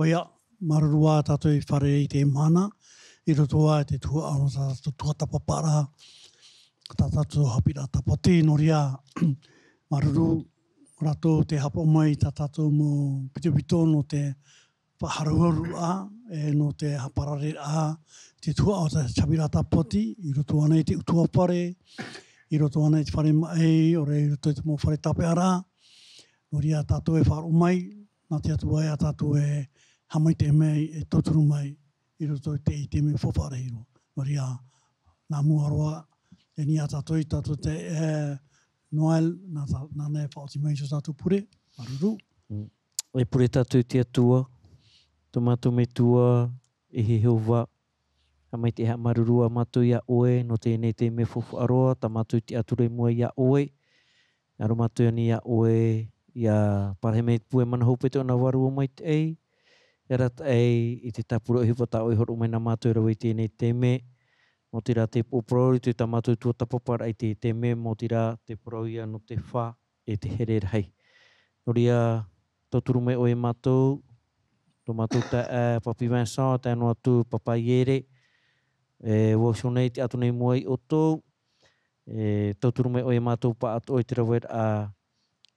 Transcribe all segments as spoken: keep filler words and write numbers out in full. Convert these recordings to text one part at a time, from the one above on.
ʻOia, māuruuru ā tātou i fārerei i teie mahana, i roto ā i te tuhaʻa o tā tātou tuatāpaparaʻa, tā tātou haʻapiʻiraʻa tāpati, nō reira, māuruuru rātou tē haʻapaʻo mai i tā tātou mau pitopito nō te faʻaharuharuraʻa, e nō te haʻaparareraʻa, te tuhaʻa o te haʻapiʻiraʻa tāpati, i roto ānei i te ʻutuāfare, i roto ānei i te fare maʻi, ʻaore i roto i te mau fare tāpeʻaraʻa, nō reira tātou e faʻaroʻo mai, nā te Atua ē, ā tātou e haʻamaitaʻi mai, e tauturu mai, i roto i te, i te mea faufaʻa rahi roa. Nō reira, nā mua roa, e ani ā tātou i tā tātou taeaʻe, e, Noel, nā tā, nāna e faʻaoti mai i tō tātou pure, māuruuru. Mm. E pure tātou i te Atua, tō mātou Metua, e Iehova, haʻamaitaʻi haʻamāuruuru ā mātou iā ʻoe, nō teie nei te mea faufaʻa roa, tā mātou i tiʻaturi i mua iā ʻoe, ʻAroha mātou ani iā ʻoe, ʻia parahi mai te pūai mana hope tōna Vārua Maitaʻi, ʻia arataʻi i te tāpura ʻohipa tā ʻoe i hōroʻa mai nā mātou e rave i teie nei taime, nō te reira te upoʻo parau i tā mātou tuatāpaparaʻa i teie taime, nō te reira te parau ia nō te fā e te here rahi. Nō reira, tauturu mai ʻoe iā mātou, tō mātou taeaʻe, ā, Papi Vincent, tae noa atu Papa Iere, e, ʻua iho nei i tiʻaturi i mua iā ʻoutou, e tauturu mai ʻoe iā mātou pāʻatoʻa i te raveraʻa,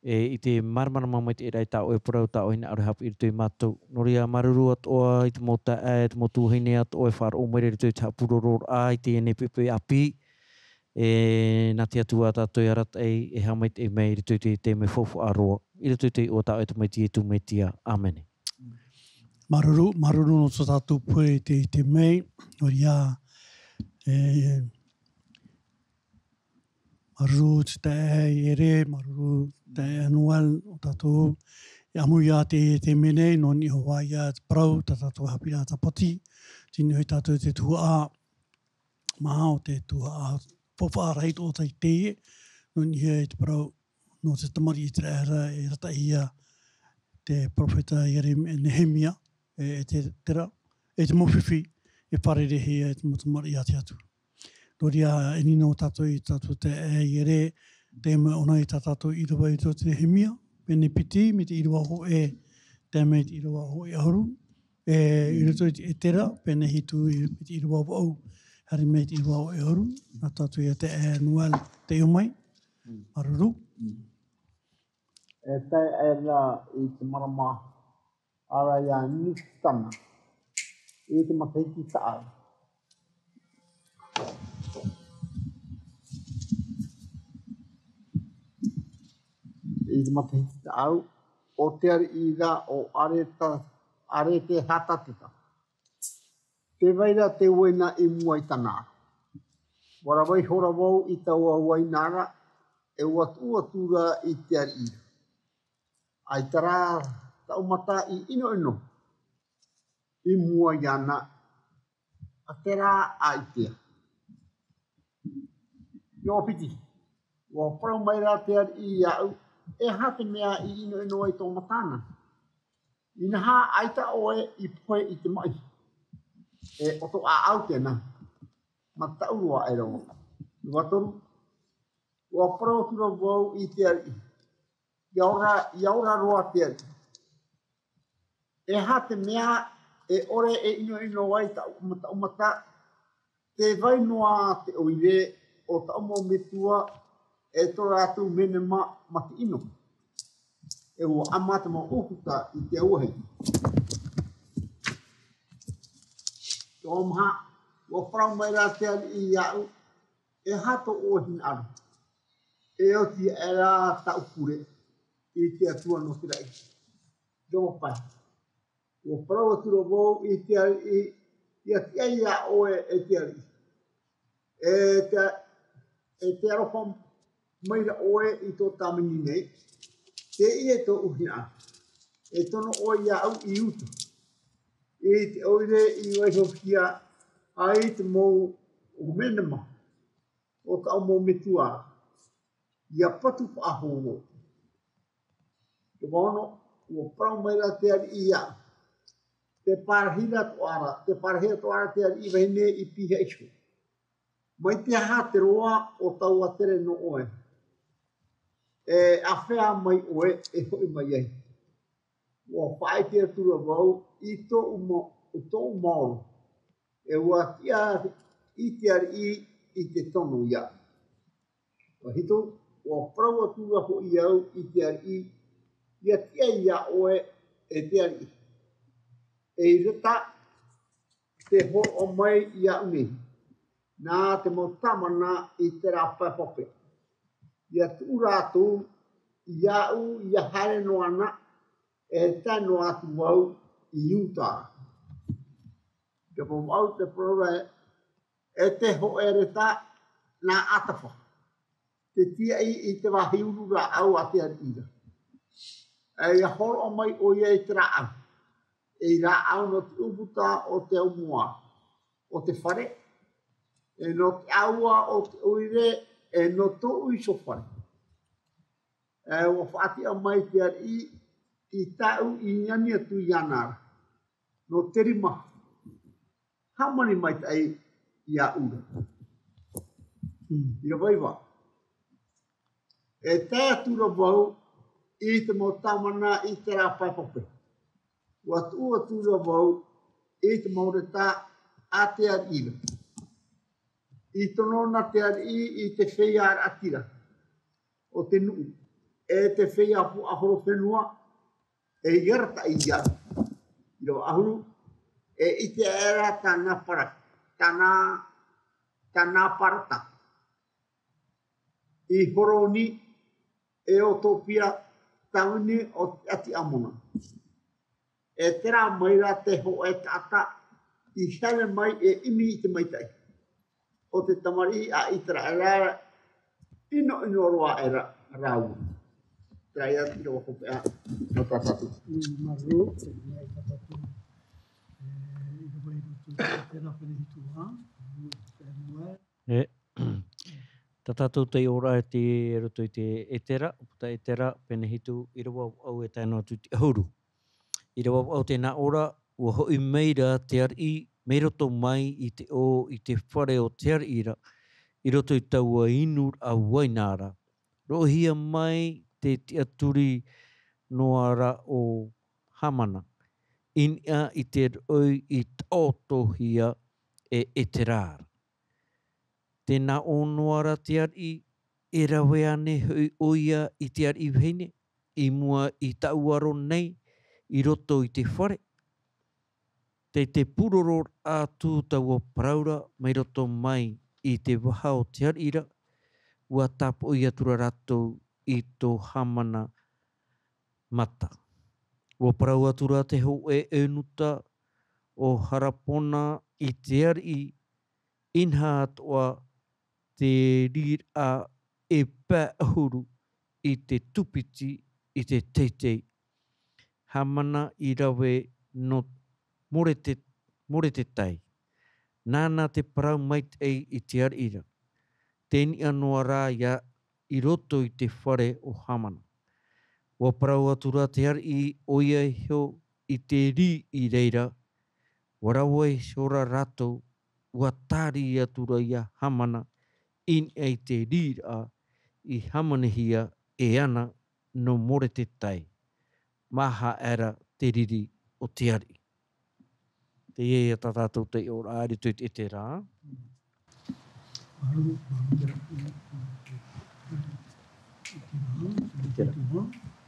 e, i te māramarama maitaʻiraʻa i tā ʻoe parau, tā ʻoe hinaʻaro e haʻapiʻi i roto iā mātou. Nō reira, māuruuru atoʻa i te mau taeaʻe, te mau tuahine atoʻa e faʻaroʻo mai ra i roto i te haʻapurororaʻa i teie nei poʻipoʻi ʻāpī. E, nā te Atua ā tātou e arataʻi, e haʻamaitaʻi mai i roto i te, te mea faufaʻa roa, i roto i te iʻoa tā ʻoe Tamaiti Ietu Metia. ʻĀmene. Māuruuru, māuruuru nō tō tātou pure i te, i teie nei, nō reira, e, māuruuru te taeaʻe Iere, māuruuru te taeaʻe Noel, ʻo tātou, e ʻāmui ā te, te mea nei, nō niʻa hoʻi ïa te parau, tā tātou haʻapiʻiraʻa tāpati, tei niʻa hoʻi tātou i te tuhaʻa, maha o te tuhaʻa faufaʻa rahi atoʻa i teie, nō niʻa i te parau, nō te tamariʻi ʻĪteraʻera e arataʻi ïa te perofeta Ierem-, Nehemia, e, Ezera, e te mau fifi, e fārereihia e te mau tamariʻi a te Atua. Nō reira, e ani noa tātou i tā tātou taeaʻe Iere, tei mai ʻōna i tā tātou ʻīrava i roto i te Nehemia, pene piti, mai te ʻīrava hōʻē, tae mai te ʻīrava hōʻē ʻahuru, e, i roto i te Ezera, pene hitu, i, mai te ʻīrava vaʻu, haere mai te ʻīrava hōʻē ʻahuru, nā tātou ïa taeaʻe Noel, tei ʻō mai, māuruuru. E tae aʻera i te marama, ʻāreʻa ia Nisana, i te matahiti taʻau. I te matahiti taʻau, ʻo te ariʻi ra ʻo Areta-, Aretehatateta. Tē vai ra te uaina i mua i tāna ara. ʻUa rave ihora vau i taua uaina ra, e ʻua tuʻu atu ra i te ariʻi ra. ʻAita rā taʻu mata i ʻinoʻino i mua iāna, ʻaita rā ʻaita. Iō piti, ʻua parau mai ra te ariʻi iāʻu, e aha te mea i ʻinoʻino ai tō matāna? Inaha, ʻaita ʻoe i pohe i te maʻi. E ʻoto ʻāʻau tēnā. Mataʻu roa e rau. Iva toru, ʻua parau atu ra vau i te ariʻi. ʻIa ora, ʻia ora roa te ariʻi. E aha te mea e ʻore e ʻinoʻino ai taʻu, taʻu mata, tē vai noa te ʻoire o taʻu mau metua e tō rātou menema mā te ʻino. E ʻua ʻama te mau ʻūkuta i te auahi. Toa maha, ʻua parau mai ra te ariʻi iāʻu, e aha tō ʻoe hinaʻaro? E oti aʻera taʻu pure i te Atua nō te raʻi. Toa pae. ʻUa parau atu ra vau i te ariʻi, ʻia tiʻa iā ʻoe e te ariʻi. E te, e te aroha mai ra ʻoe i tō tāvini nei, teie tōʻu hinaʻaro. E tono ʻoe iāʻu i uta. I te ʻoire i vaihohia ai te mau menema o taʻu mau metua, ʻia patu faʻahou. Te vaono, ʻua parau mai ra te ariʻi iāʻu. Tē pārahi ra atoʻa ra, tē pārahi atoʻa ra te ariʻi vahine i pihaʻi iho. Mai te aha te roa o taua tere nō ʻoe? E āfea mai ʻoe e hoʻi mai ai? Ua faʻaʻite atu ra vau i tōʻu ma-, tōʻu maoro, e ua tiʻa i te ariʻi i te tono iāʻu. Ua hitu, ua parau atu ra hoʻi au i te ariʻi, ʻia tiʻa iā ʻoe, e te ariʻi. E ʻaita te hōroʻa mai iāʻu nei, nā te mau tāvana i terā pae pape. ʻIa tuʻu rātou iāʻu, ʻia haere noa na, e tae noa atu vau i Iuta. Te mau au te parau ra, e te hōʻē reta nā ʻAtafa. Te tiaʻi i te vāhi uru rāʻau a te ariʻi ra. E ʻia hōroʻa mai ʻoia i te rāʻau. E rāʻau nō te ʻūputa o te au moa, o te fare, e nō te ʻāua o te ʻoire, e nō tōʻu iho fare. E ua faʻatiʻa mai te ariʻi i tāʻu i ani atu iāna ra. Nō te rima, hāmani maitaʻi iāʻu ra. ʻĪrava iva. E tae atu ra vau i te mau tāvana i terā pae pape. Ua tuʻu atu ra vau i te mau reta a te ariʻi ra. I tono na te ariʻi i te feiā raʻatira o te nuʻu, e te feiā puaʻahorofenua, e ʻia arataʻi iāʻu. ʻĪrava ʻahuru, e ʻite aʻera tāna para-, tāna, tāna parata. I Horoni, e ʻo Topia, tāvini o te ʻāti ʻĀmona. E terā mai ra te hōʻē taʻata i haere mai e ʻimi i te maitaʻi o te tamariʻi a ʻĪteraʻera, ʻinoʻino roa aʻera rāua. Terā ia te ʻīrava hopeʻa nō tā tātou. Mm, māuruuru, e, mai tā tātou, e, ʻīrava i roto i te, terā pene hitu ā, e, tā tātou taiʻoraʻa i roto i te ʻEtera, ʻūputa ʻEtera, pene hitu, ʻīrava vaʻu e tae noa atu i te ʻahuru. ʻĪrava vaʻu tē nā ʻō ra, ua hoʻi mai ra te ariʻi, mai roto mai i te ʻō, i te fare o te ariʻi ra, i roto i taua inu ra, ʻa Vainara. Roʻohia mai te tiʻaturi noa ra o Hamana, i niʻa i te roʻi i taʻotohia e ʻEtera ra. Tē nā ʻō noa ra te ariʻi, e rave ānei hoʻi ʻoia i te ariʻi vahine, i mua i tāʻu aro nei, i roto i te fare? Tē, tē pūroro atu taua parau ra, mai roto mai i te vaha o te ariʻi ra, ua tāpoʻi atu ra rātou i tō Hamana mata. Ua parau atu ra te hōʻē eunuta o Harapona i te ariʻi, inaha atoʻa te rīraʻa e pae ʻahuru i te tūpiti i te teitei. Hamana i rave nō Morete-, Moretetai. Nāna te parau maitaʻi i te ariʻi ra. Tē niʻa noa ra ia i roto i te fare o Hamana. Ua parau atu ra te ariʻi, ʻoia iho i te rī i reira, ua rave iho ra rātou, ua tāriʻi atu ra ia Hamana, i niʻa i te rīraʻa i hāmanihia e ana nō Moretetai. Maha aʻera te riri o te ariʻi. Teie ia tā tātou taiʻoraʻa i roto i te ʻEtera.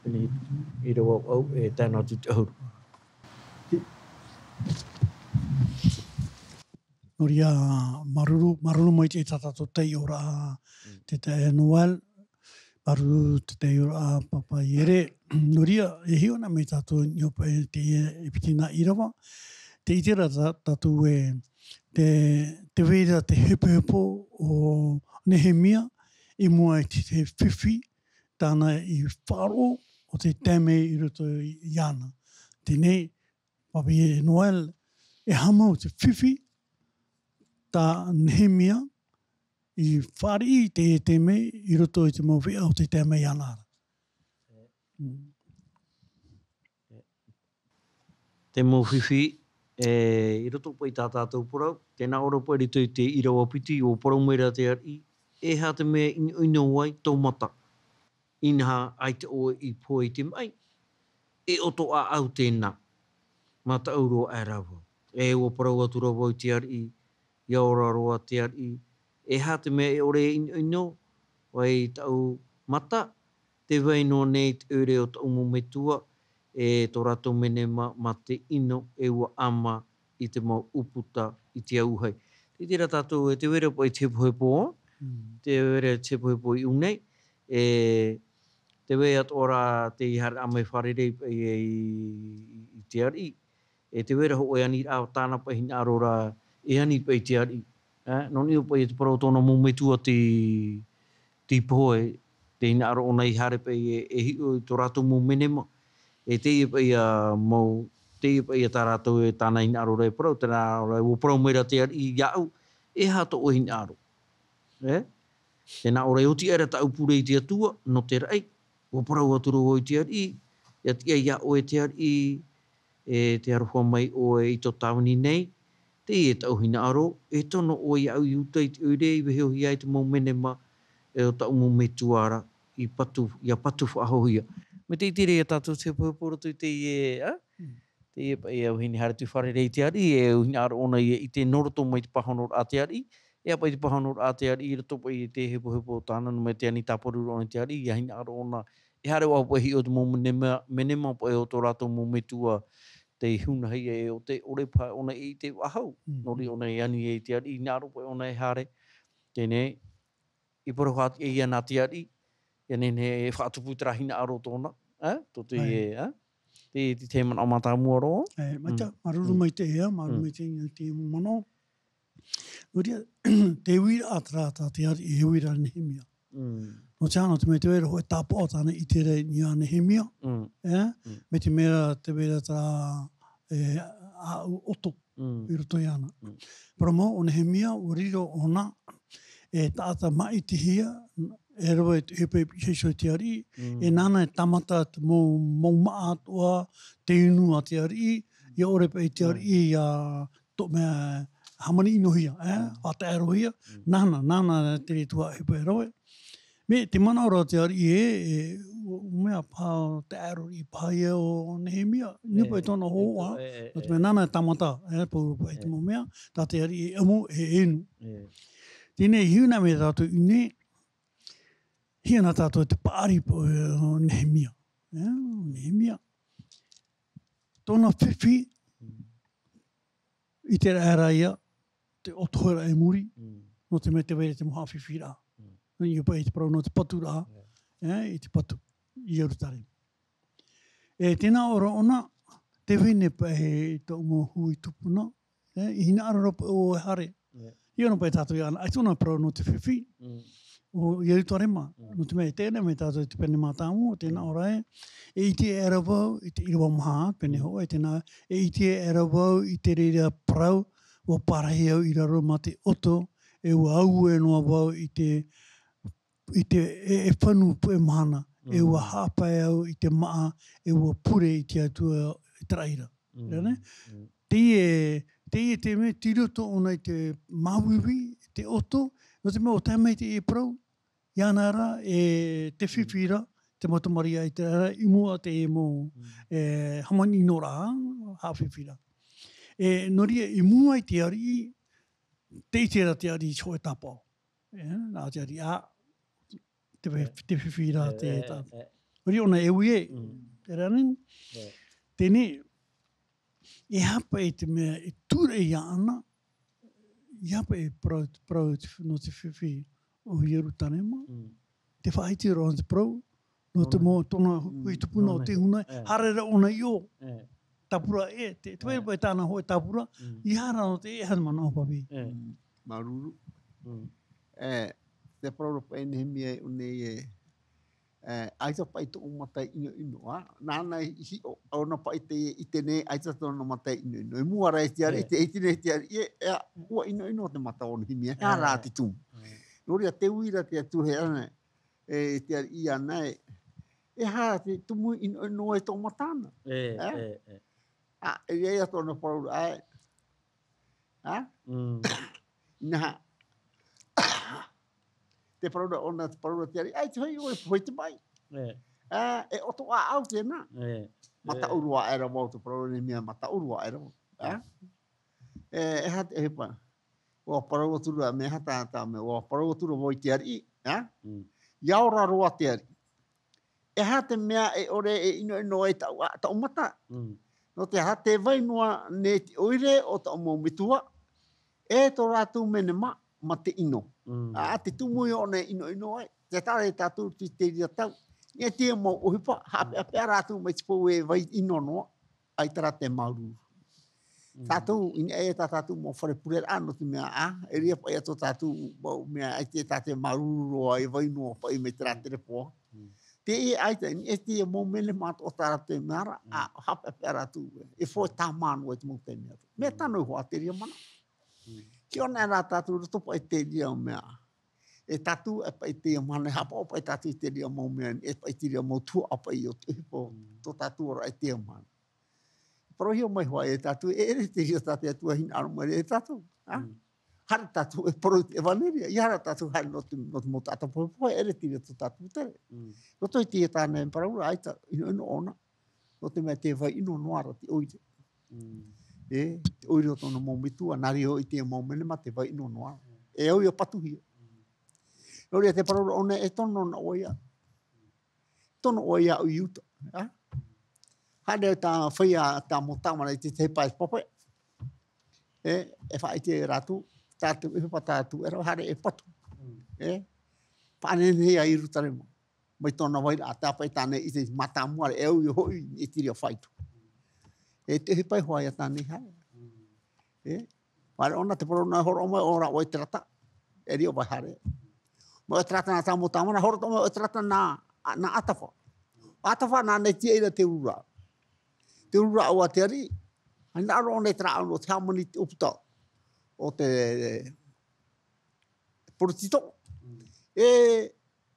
ʻĪrava vaʻu e tae noa atu i te ʻahuru. Nō reira, māuruuru, māuruuru maitaʻi tā tātou taiʻoraʻa, te taeaʻe Noel, Māuruuru te taiʻoraʻa, Pāpā Iere. Nō reira, e hiʻo na mai tātou i niʻa paʻi i teie e piti nā ʻīrava. Tē ʻite ra tā-, tātou ē, tē, tē vai ra te hepohepo o Nehemia i mua i te, te fifi tāna i faʻaroʻo ʻo tē tae mai i roto iāna. Teie nei, Pāpā Noel, e aha mau te fifi tā Nehemia i fāriʻi i teie taime i roto i te mau veʻa o tē tae mai iāna ra. Mm. Te mau fifi, e, i roto paʻi i tā tātou parau, tē nā ʻō ra paʻi i roto i te ʻīrava piti, ʻua parau mai ra te ariʻi, e aha te mea e ʻinoʻino ai tō mata? Inaha, ʻaita ʻoe i pohe i te maʻi, e ʻoto ʻāʻau tēnā. Mā taʻu roa aʻe rā vau. E ʻua parau atu rā vau i te ariʻi, ʻia ora roa te ariʻi. E aha te mea e ʻore e ʻinoʻino, ʻoia i taʻu mata, tē vai noa nei te ʻoire o taʻu mau metua, e tō rātou menema mā te ʻino e ʻua ʻama i te mau ʻūputa i te auahi. Tē ʻite ra tātou e tē vai ra paʻi te hepohepo, Mm. tē vai ra te hepohepo i ʻō nei, e tē vai atoʻa ra tei haere mai fārerei paʻi i, i, i te ariʻi. E tē vai ra hōʻē aniraʻa tāna paʻi hinaʻaro ra, e ani paʻi i te ariʻi. E, nō niʻa paʻi i te parau tōna mau metua te, te pohe, tē hinaʻaro ʻōna i haere paʻi e, e hiʻo i tō rātou mau menema. E teie paʻi ia mau, teie paʻi ia tā rātou e tāna hinaʻaro ra e parau, terā rā, ʻua parau mai ra te ariʻi iāʻu, e aha tō ʻoe hinaʻaro. E? Tēnā ʻō ra e oti aʻe ra tāʻu pure i te Atua, nō te raʻi, ʻua parau atu ra vau i te ariʻi, ʻia tiʻa iā ʻoe te ariʻi, e te aroha mai ʻoe i tō tāvini nei, teie tāʻu hinaʻaro, e tono ʻoe iāʻu i uta i te ʻoire i vaihohia ai te mau menema, e ʻo tāʻu mau metua ra, i patu, ʻia patu faʻahouhia. Mai te ʻite ra ia tātou te hepohepo roto i teie, a? Mm. Teie paʻi e au hine haere atu i fārerei i te ariʻi, e au hinaʻaro ʻōna i, i te nō roto mai te pāhonoraʻa a te ariʻi, e aha paʻi te pāhonoraʻa a te ariʻi, i roto paʻi i te hepohepo tāna, nō mai te ani tāparu ra ʻōna i te ariʻi, ʻia hinaʻaro ʻōna, e haere vau paʻi hiʻo te mau menema, menema paʻi o tō rātou mau metua, tei hunahia e ʻo te ʻore paha ʻōna i te faʻahou. Mm. Nō reira ʻōna e ani ai i te ariʻi, hinaʻaro paʻi ʻōna e haere, teie nei, i parau hoʻi ia nā te ariʻi, ʻia nehenehe e faʻatupu i terā hinaʻaro tōna, e? Tō te, Āe. e, e? Te, te, te manaʻo mātāmua roa. E, mai Mm. tā, māuruuru Mm. mai te ea, māuruuru Mm. mai te, te manaʻo. Nō reira, te uiraʻa terā tā te ariʻi, e uira Nehemia. Mm. Nō te aha, nō te mea tē vai ra hōʻē tāpaʻo tāna i ʻite ra ia Nehemia, Mm. e? Mm. Mai te mea ra, tē vai ra terā, e, ʻāʻau ʻoto Mm. i roto iāna. Mm. Parau mau, ʻo Nehemia, ʻua riro ʻōna, e taʻata māʻitihia, e rave i te ʻohipa i piʻihia iho i te ariʻi, Mm. e nāna e tāmata te mau, mau māʻa atoʻa, te inu a te ariʻi, ʻia ʻore paʻi te Mm. ariʻi, ʻia tō mea hāmani ʻinohia, e, Mm. faʻataʻerohia, Mm. nāna, nāna te reira atoʻa ʻohipa e rave. Mea, te manaʻo ra te ariʻi ē, e, ʻua, ʻua mea paha te ʻaero i paha ia ʻo Nehemia, nō E, paʻi tōna e, hōhoʻa, e, e, nō te e. mea nāna e tāmata, e, pauroa paʻi te E. mau mea, tā te ariʻi e ʻamu, e, e inu. E. Teie nei, hiʻo na mai tātou i ʻō nei, hiʻo na tātou te paʻari paʻi ʻo Nehemia. E, ʻo Nehemia. Tōna fifi, Mm. i te raʻa ia, te ʻoto hoʻi ra i muri, Mm. nō te mea tē vai ra te mau haʻafifiraʻa. Mm. Nō niʻa paʻi i te parau nō te paturaʻa, Yeah. e, i te patu, i Ierutarema. E, tēnā ʻō ra ʻōna, tē vai nei paʻi i tōʻu mau hui tupuna, e, i hinaʻaro ra paʻi ʻoe e haere. Yeah. Ia nō paʻi tātou ia ana, ʻaita ʻōna parau nō te fifi, Mm. ʻo Ierutarema, Mm. nō te mea e tae nei mai tātou i te pene mātāmua, tēnā Mm. ʻō ra ē, e ʻite aʻera vau i te ʻīrava maha, pene Mm. hōʻē, tēnā, e ʻite aʻera vau i te reira parau, ʻua parahi au i raro mā te ʻoto, e ʻua auē noa vau i te, i te, e, e fanu puʻe mahana, e ʻua Mm. haʻapae au i te māʻa, e ʻua pure i te Atua i te raʻi ra. Mm. Rā nei? Mm. Teie, teie te mea, tei roto ʻōna i te māuiui, te ʻoto, nō te mea ʻua tae mai teie parau, iāna ra, e te Mm. fifi ra, te mau tamariʻi a Iteraera, i mua i te mau, Mm. e, hāmani ʻino ra, haʻafifi ra. E, nō reira, i mua i te ariʻi, tē ʻite ra te ariʻi i te hōʻē tāpaʻo. E, nā te ariʻi, ā, te, E. te fifi ra, E, te, e, tā. e. Nō reira ʻōna e ui ē, Mm. terā nei. E. Teie nei, e aha paʻi te mea e tūraʻi ana, e aha paʻi e parau, parau te, nō te fifi o Ierutarema, Mm. te faʻaiti roa te parau, nō te Nō mo-, tōna Mm. hui tupuna Nō o te huna, E. haere ra ʻōna i ʻō. E. Tāpura ē, te, te E. vai paʻi tāna hōʻē tāpura, Mm. ʻeiaha rā nō te ʻeiaha te manaʻo paʻi. E. Mm. Māuruuru. Mm. E, te parau ra paʻi Nehemia i ʻō nei ē, e, ʻaita paʻi tōʻu mata i ʻinoʻino, ā? Nāna i hiʻo, ʻaita paʻi te, i te nei, ʻaita tōna mata i ʻinoʻino. I mua ra i te ariʻi, E. te, i te nei te ariʻi, e, e, ʻua ʻinoʻino te mata o Nehemia, e, E. rā te tumu. E. Nō reira, tē ui ra te Atua, e ana, e, te ariʻi ana, e, e aha te tumu i ʻinoʻino ai tō mata na? E, E? e, e. Ā, e, e, ia tōna parau ra, ā, ā? Mm. Inaha. Te parau ra ʻōna, te parau ra te ariʻi, ʻaita hoʻi ʻoe e pohe i te maʻi. E. Ā, e ʻoto ʻāʻau tēnā. E. Mataʻu roa aʻe ra vau, te parau ra Nehemia, mataʻu roa aʻe ra vau. Ā? E, e aha te ʻohipa? ʻUa parau atu ra, mea aha tā, tā mea, ʻua parau atu ra vau i te ariʻi, ā? ʻIa ora roa te ariʻi. E aha te mea e ʻore e ʻinoʻino ai taʻu, ā, taʻu mata? Nō te aha, tē vai noa nei te ʻoire o taʻu mau metua, e tō rātou menema, mā te ʻino. Ā, te tumu iho ʻōna e ʻinoʻino ai. Tē taʻa ra ia tātou i te reira tau. E te mau ʻohipa, haʻapeʻapeʻa rātou mai te pou e vai ʻino noa. ʻAita rā te māuruuru. Tātou, i niʻa i tā tātou mau fare pureraʻa, nō te mea, ā, e riro paʻi atu tātou mau mea, ʻaita tā te māuruuru roa e vai noa paʻi mai terā terepo. Teie ʻaita, i niʻa i te mau menema atoʻa tā rātou e mea ra, ā, haʻapeʻapeʻa rātou, e fo e tāmā noa i te mau taime atoʻa. Mea tano iho ā te reira mana. Hiʻo anaʻe rā tātou i roto paʻi i te reira mea. E tātou, e paʻi te reira mahana, e haʻapaʻo paʻi tātou i te reira mau mea, e paʻi te reira mau tuhaʻa paʻi o te ʻohipa, tō tātou ora i te reira mahana. Parauhia mai hoʻi e tātou, e ʻere te reira tā te Atua e hinaʻaro mai ra ia tātou, ā? Haere tātou e parau i te ʻevanelia, ʻia haere tātou haere nō te, nō te mau taʻata pohepohe, e ʻere te reira tō tātou tere. Roto i te tāne e parau ra, ʻaita, ʻinoʻino ʻōna. Nō te mea tē vai ʻino noa ra te ʻoire. E, te ʻoire o tōna mau metua, nā reira hoʻi te mau menema tē vai ʻino noa ra. E au ʻia patuhia. Nō reira te parau ra ʻōna e tono na ʻoe ia. Tono ʻoe ia i uta. Ā? Haere tā feiā, tā mau tāmara i te tahi pae pape. E, e faʻaʻite rātou, tā te ʻohipa tātou, e rave haere e patu. E, faʻanehenehe ia Ierutarema. Mai tōna vairaʻa, tāpaʻo tāna i te mātāmua ra, e au ia hoʻi, e te reira faito. E te ʻohipa iho ā ia tāna i haere. E, haere ʻōna te parau nā horo mai, ʻo rā ʻo Eterata. E riro vai haere. Mai ʻo Eterata nā tā mau tāmara, horo atoʻa mai ʻo Eterata nā, nā Atafa. Atafa nā nei tīaʻi ra te ʻururaʻa. Te ʻururaʻa o te ariʻi. Hinaʻaro ʻōna i te rāʻau nō te hāmani i te ʻūputa o te poritito. E,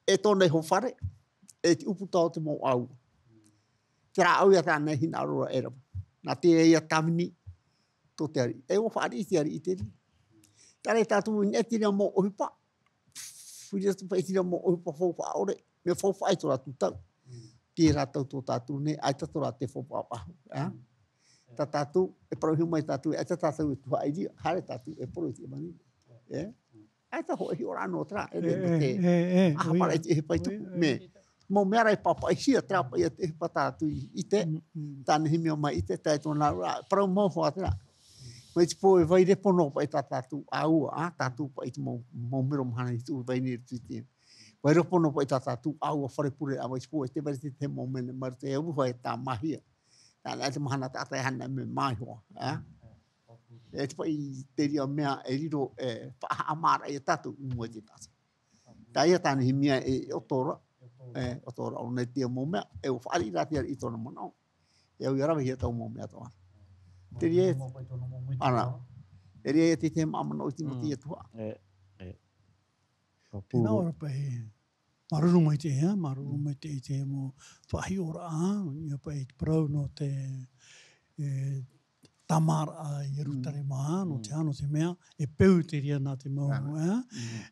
e tōna iho fare, e te ʻūputa o te mau ʻāua. Te rāʻau ia tāna e hinaʻaro ra e rave. Nā te ia tāvini tō te ariʻi. E ʻua fāriʻi te ariʻi i te reira. Terā tātou i niʻa i te reira mau ʻohipa. Whiri atu paʻi i te reira mau ʻohipa faufaʻa ʻore. Mea faufaʻa i tō rātou tau. Terā tau tō tātou nei, ʻaita tō rā te faufaʻa paʻahu. Ā? Tā tātou, e parauhia mai tātou, ʻaita tātou e tuhaʻa i reira, haere tātou e parau i te ʻevanelia. E? ʻAita hoʻi, e hiʻo ra noa terā, e, e, e, e, e, aha ʻoia. Paʻi i te ʻohipa i tupu, ʻoia, ʻoia. Mea, mau mea ra e pāpaʻihia, terā paʻi ia te ʻohipa tātou i ʻite, tā Nehemia mai ʻite, tae tōna ra, parau mau hoʻi terā. Mai te pō e vai repo noa paʻi tā tātou ʻāua, ā, tātou paʻi te mau, mau mero mahana i tuʻu vai nei i roto i te. Vai repo noa paʻi tā tātou ʻāua fare pureraʻa mai te pō, e tē vai ra te, te mau mea, mai roto e uha e tāmāhia. Nā, nā te mahana taʻata e hana me mai hoa, ā? E te paʻi te reira mea e riro, e faʻahaʻamāraʻa ia tātou i mua i te taʻata. Teie tā Nehemia e ʻoto ra, e ʻoto ra ʻōna i te mau mea, e ʻua fāriʻi rā te ariʻi i tōna manaʻo. E au ia ravehia taua mau mea atoʻa. Te reira, ana, e reira ia te, te mau manaʻo i te mau te atua. E, e. Tēnā ora paʻi. Māuruuru maitaʻi, ā, māuruuru maitaʻi i te mau faʻahiʻoraʻa, ā, ia paʻi te parau nō te, e, tāmāraʻa i Ierutarema, ā, nō te aha, nō te mea, e peu te reira nā te mau, ā,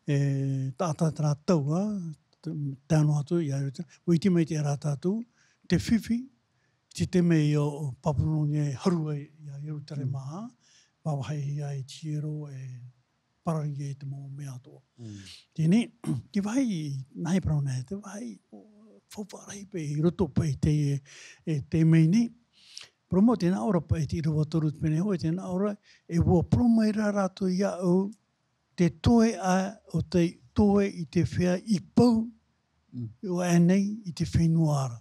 e, taʻata terā tau, ā, te, tae noa atu ia Ierutarema, ʻua ʻite maitaʻi rā tātou, te fifi, te taime ia ʻo Papuronia e haru ai ia Ierutarema, ā, vāvāhi ai te hiero, e, parari ai te mau mea atoʻa. Teie nei, te vāhi, nā hea e parau nei, te vāhi, ʻo, faufaʻa rahi paʻi i roto paʻi i te, e, te mea nei. Parau mau, tē nā ʻō ra paʻi te ʻīrava toru te pene hōʻē, tē nā ʻō ra, e ʻua parau mai ra rātou iāʻu, te toeʻa, ʻo te toe i te feiā i pau, ʻo ʻae nei i te fenua ra.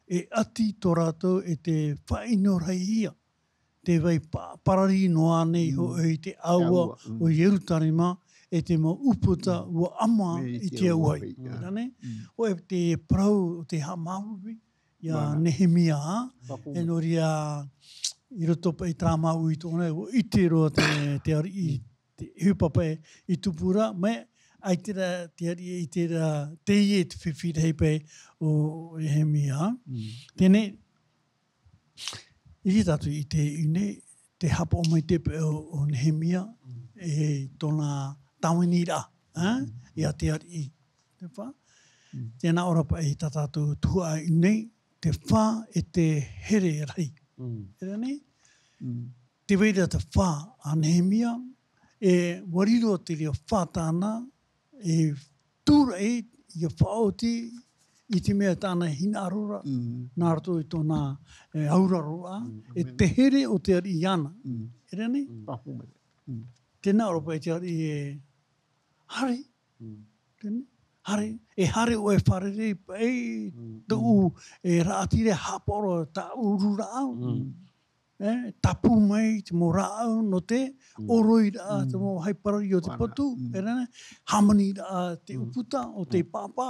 E ʻati tō rātou e te faʻaʻino rahi ia. Te vai pa-, parari noa nei hoʻi te ʻāua o Ierutarema, e te mau ʻūputa ʻua ʻama i te auahi. Nā reira, ʻoia te parau o te haʻamāuiui, ia Nehemia, e nō reira, i roto paʻi i terā māuiui tōna, ʻua ʻite roa te, te ariʻi, te ʻohipa paʻi i tupu ra, mai, ʻaita rā te ariʻi i terā, teie te fifi rahi paʻi o Nehemia. Teie nei, i reira tātou i te ʻite nei, te haʻapaʻo maitaʻi paʻi o, o Nehemia, e tōna tāviniraʻa, ā, ia te ariʻi. Te pā? Tē nā ʻō ra paʻi tā tātou tuhaʻa i ʻō nei, te fā e te here rahi. Mm. E rā nei? Mm. Te vai ra te fā a Nehemia, e ʻua riro te reira fā tāna, e tūraʻi, ʻia faʻaoti i te mea tāna hinaʻaro ra, mm, nā roto i tōna, e, auraro ra, mm, e te here o te ariʻi iāna. Mm. E rā nei? Mm. Pāpū mai. Mm. Tēnā ʻō ra paʻi te ariʻi e, haere. Mm. Tēnā, haere. E haere ʻoe e fārerei paʻi, mm, tōʻu, e, raʻatira e haʻapaʻo ra tāʻu uru rāʻau. Mm. E, tāpū mai te mau rāʻau nō te, mm, ʻoroiraʻa, mm, te mau vāhi parari o te, ʻoia, patu, mm, e rā nei, hāmaniraʻa te, mm, ʻūputa o te, mm, pāpā.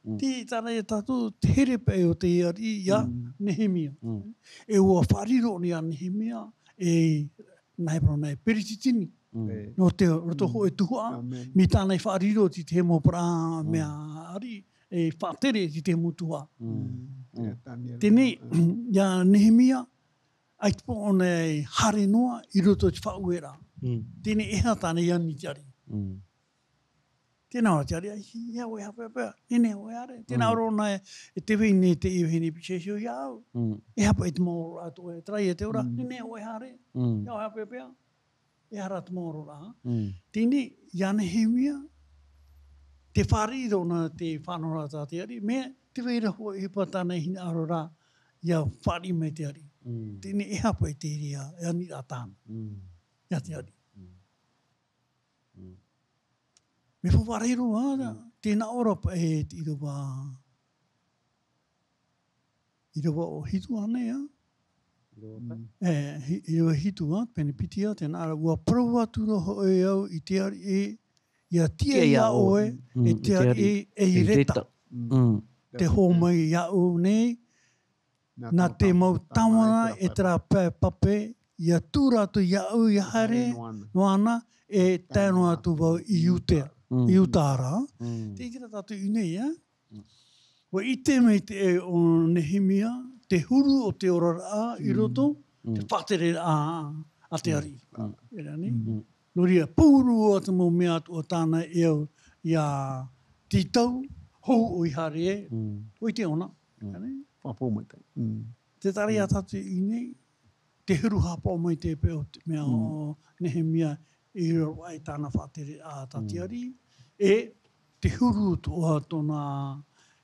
Mm. Tē taʻa ra ia tātou te here paʻi o te ariʻi iā, mm, Nehemia. Mm. E ʻua faʻariro nei a Nehemia, e nā Heberō nā, e peretiteni. Mm. E. Nō te roto, mm, hōʻē tuhaʻa, āmene, mai tāna i faʻariro i te mau parau, mm, mea ariʻi, e faʻatere i te mau tuhaʻa. Mm. Mm. Teie, mm, iā Nehemia, ʻaita paʻi ʻōna e haere noa i roto i te faʻaueraʻa. Mm. Teie, e aha tāna i ani i te ariʻi. Mm. Tēnā ʻō ra te ariʻi, e aha ʻoe e haʻapeʻapeʻa, nehenehe ʻoe e haere. Tēnā, mm, ʻō ra ʻōna e te vahine, te vahine Pititia iāʻu. Mm. E aha paʻi te mau ʻōroʻa atoʻa e tarai e te ora, mm, nehenehe ʻoe e haere. Mm. E aha ʻoe e haʻapeʻapeʻa, e aha rā te mau ʻōroʻa. Mm. Teie, iā Nehemia, tē fārerei ra ʻōna te faʻanahoraʻa tā te ariʻi, mea tē vai ra hōʻē ʻohipa tāna e hinaʻaro ra, ʻia fāriʻi mai te ariʻi. Mm. Teie, e aha paʻi te reira, e aniraʻa tāna. Mm. Iā te ariʻi. Mm. Mm. Mea faʻaroʻo roa, mm, tēnā ʻō ra paʻi te ʻīrava, ʻīrava ʻo hitu ānei, ā? ʻĪrava pae? Mm. E, hi-, ʻīrava hitu, ā, pene piti, ā, tēnā ra, ʻua parau atu ra hoʻi au i te ariʻi, ʻia tiʻa iā ʻoe, mm, e te ariʻi, ei reta. Mm. Tē hō mai iāʻu nei, nā te mau tāvana e terā pae pape, ʻia tū rātou iāʻu ʻia haere noa na, e tae noa atu vau i Iutea, mm, i Iuta ra. Mm. Tē ʻite ra tātou i ʻō nei, ā? Mm. ʻUa ʻite mai te, e, ʻo Nehemia, te huru o te oraraʻa i roto, mm, te, mm, faʻatereraʻa a te ariʻi. Mm. E rā nei? Mm. Nō reira, pauroa te mau mea atoʻa tāna e au ʻia tītau, hou ʻoe i haere, mm, ʻua ʻite ʻōna. Mm. Ānei? Faʻapohe maitaʻi. Mm. Tē taʻa ra ia tātou i ʻō nei, te huru haʻapaʻo mai te peu o te mea, mm, ʻo Nehemia i raro aʻe i tāna faʻatereraʻa tā te, mm, ariʻi, e te huru atoʻa tōna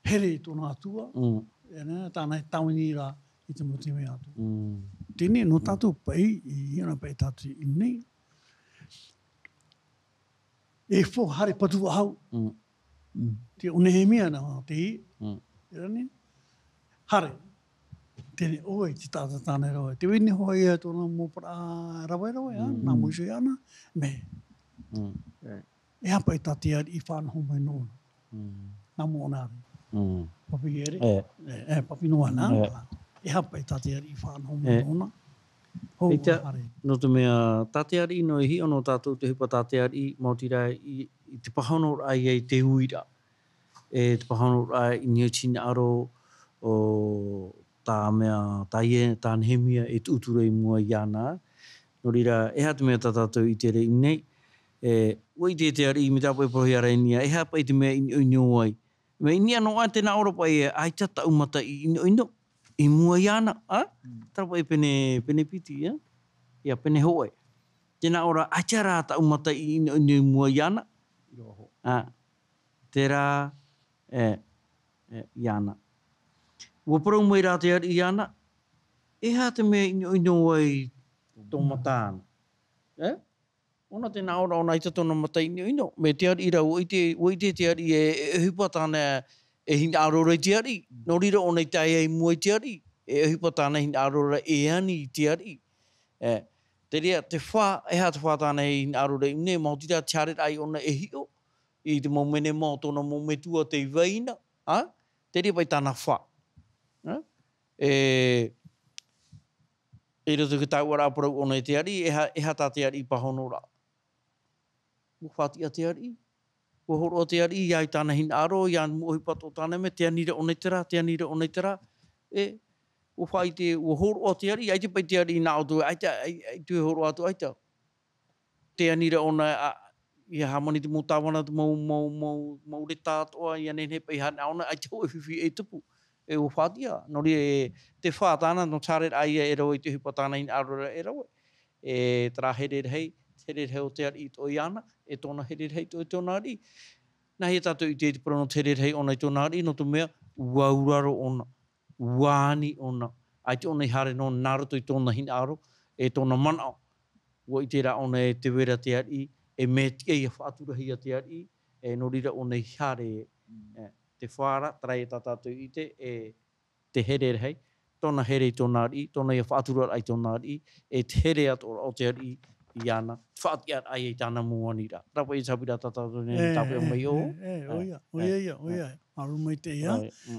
here i tōna Atua, mm, e rā, tāna e tāvini ra i te mau taime atoʻa. Mm. Teie, nō tātou paʻi, i hiʻo na paʻi tātou i ʻō nei, e fo haere patu faʻahou. Mm. Mm. Te ʻo Nehemia na, te, mm, e rā nei, haere. Teie, ʻoia te taʻata tāna e rave. Te vahine hoʻi ia tōna mau parau rave, rave, ā, mm, nā Mōsese iāna, mea. Mm. E. E aha paʻi tā te ariʻi i faʻanaho mai nōna. Mm. Nā mua ʻōna ra. Mm. Papi ere. E. E, e, papi noa na. E. E aha paʻi tā te ariʻi i faʻanaho mai nōna. Hou ʻoe e haere. Nō te mea, tā te ariʻi noa e hiʻo nō tātou te ʻohipa tā te ariʻi, maoti rā i, i te pāhonoraʻa ia i te uiraʻa. E te pāhonoraʻa i niʻa i te hinaʻaro o tā mea, tā ia, tā Nehemia e tuʻu atu ra i mua iāna. Nō reira, e aha te mea tā tātou i ʻite ra i ʻō nei, e, ʻua ʻite te ariʻi, mai te peu e parau ra e Nehemia, e aha paʻi te mea e ʻinoʻino ai. Mea i niʻa noa atu, tēnā ʻō ra paʻi, e, ʻaita tāʻu mata i ʻinoʻino i mua iāna, ā? Mm. Terā paʻi pene, pene piti, ā? ʻIa, pene hōʻē. Tēnā ʻō ra, ʻaita rā tāʻu mata i ʻinoʻino i mua iāna. ʻĪrava hōʻē. Ā, terā, e, e, iāna. ʻUa parau mai rā te ariʻi iāna, e aha te mea e ʻinoʻino ai tō mata ānei? E? ʻŌna tēnā ʻō ra, ʻōna ʻaita tōna mata i ʻinoʻino. Mai te ariʻi ra, ʻua ʻite, ʻua ʻite te ariʻi e, e ʻohipa tāna e hinaʻaro ra i te ariʻi. Nō reira ʻōna i tae ai i mua i te ariʻi, e ʻohipa tāna e hinaʻaro ra e ani i te ariʻi. E, te reira, te fā, e aha te fā tāna e hinaʻaro ra i ʻō nei, maoti rā te haereraʻa iāna e hiʻo i te mau menema o tōna mau metua tei vai na, ā? Te reira paʻi tāna fā. Ā? E, i roto i te taoʻa ra parau ʻōna e te ariʻi, e aha, e aha tā te ariʻi i pāhono ra. ʻUa faʻatiʻa te ariʻi, ʻua hōroʻa te ariʻi, ʻia tāna hinaʻaro, ʻia mau ʻohipa atoʻa tāna mea, tē ani ra ʻōna i terā, tē ani ra ʻōna i terā. E, ʻua faʻaʻite, ʻua hōroʻa te ariʻi, ʻaita paʻi te ariʻi nā ʻō atu, ʻaita, ʻaita, ʻaita e hōroʻa atu, ʻaita. Tē ani ra ʻōna, ā, ʻia hāmani te mau tāvana, te mau, mau, mau, mau reta atoʻa, ʻia nehenehe paʻi haʻapaʻo ʻōna, ʻaita hōʻē fifi e tupu. e ʻua faʻatiʻa. Nō reira, e te fā tāna, nō te haereraʻa ia e rave i te ʻohipa tāna hinaʻaro ra e rave. E terā here rahi, here rahi o te ariʻi atoʻa iāna, e tōna here rahi atoʻa i tōna ariʻi. Nā hea tātou i ʻite i te parau nō te here rahi ʻōna i tōna ariʻi, nō te mea, ʻua auraro ʻōna, ʻua ani ʻōna, ʻaita ʻōna i haere noa nā roto i tōna hinaʻaro, e tōna manaʻo. ʻUa ʻite rā ʻōna e te vera te ariʻi, e mea tiʻa ia faʻaturahia te ariʻi, e nō reira ʻōna i haere, e, te fā ra, terā ia tā tātou i ʻite, e te here rahi, tōna here i tōna ariʻi, tōna ia faʻaturaraʻa i tōna ariʻi, e te here atoʻa o te ariʻi iāna, faʻatiʻaraʻa ia i tāna mau ani ra. Rā paʻi te haʻapiʻiraʻa tā tātou nei, e, tāpeʻa mai ʻō. E, e, ʻoia, ʻoia, ʻoia. Māuruuru maitaʻi, ā.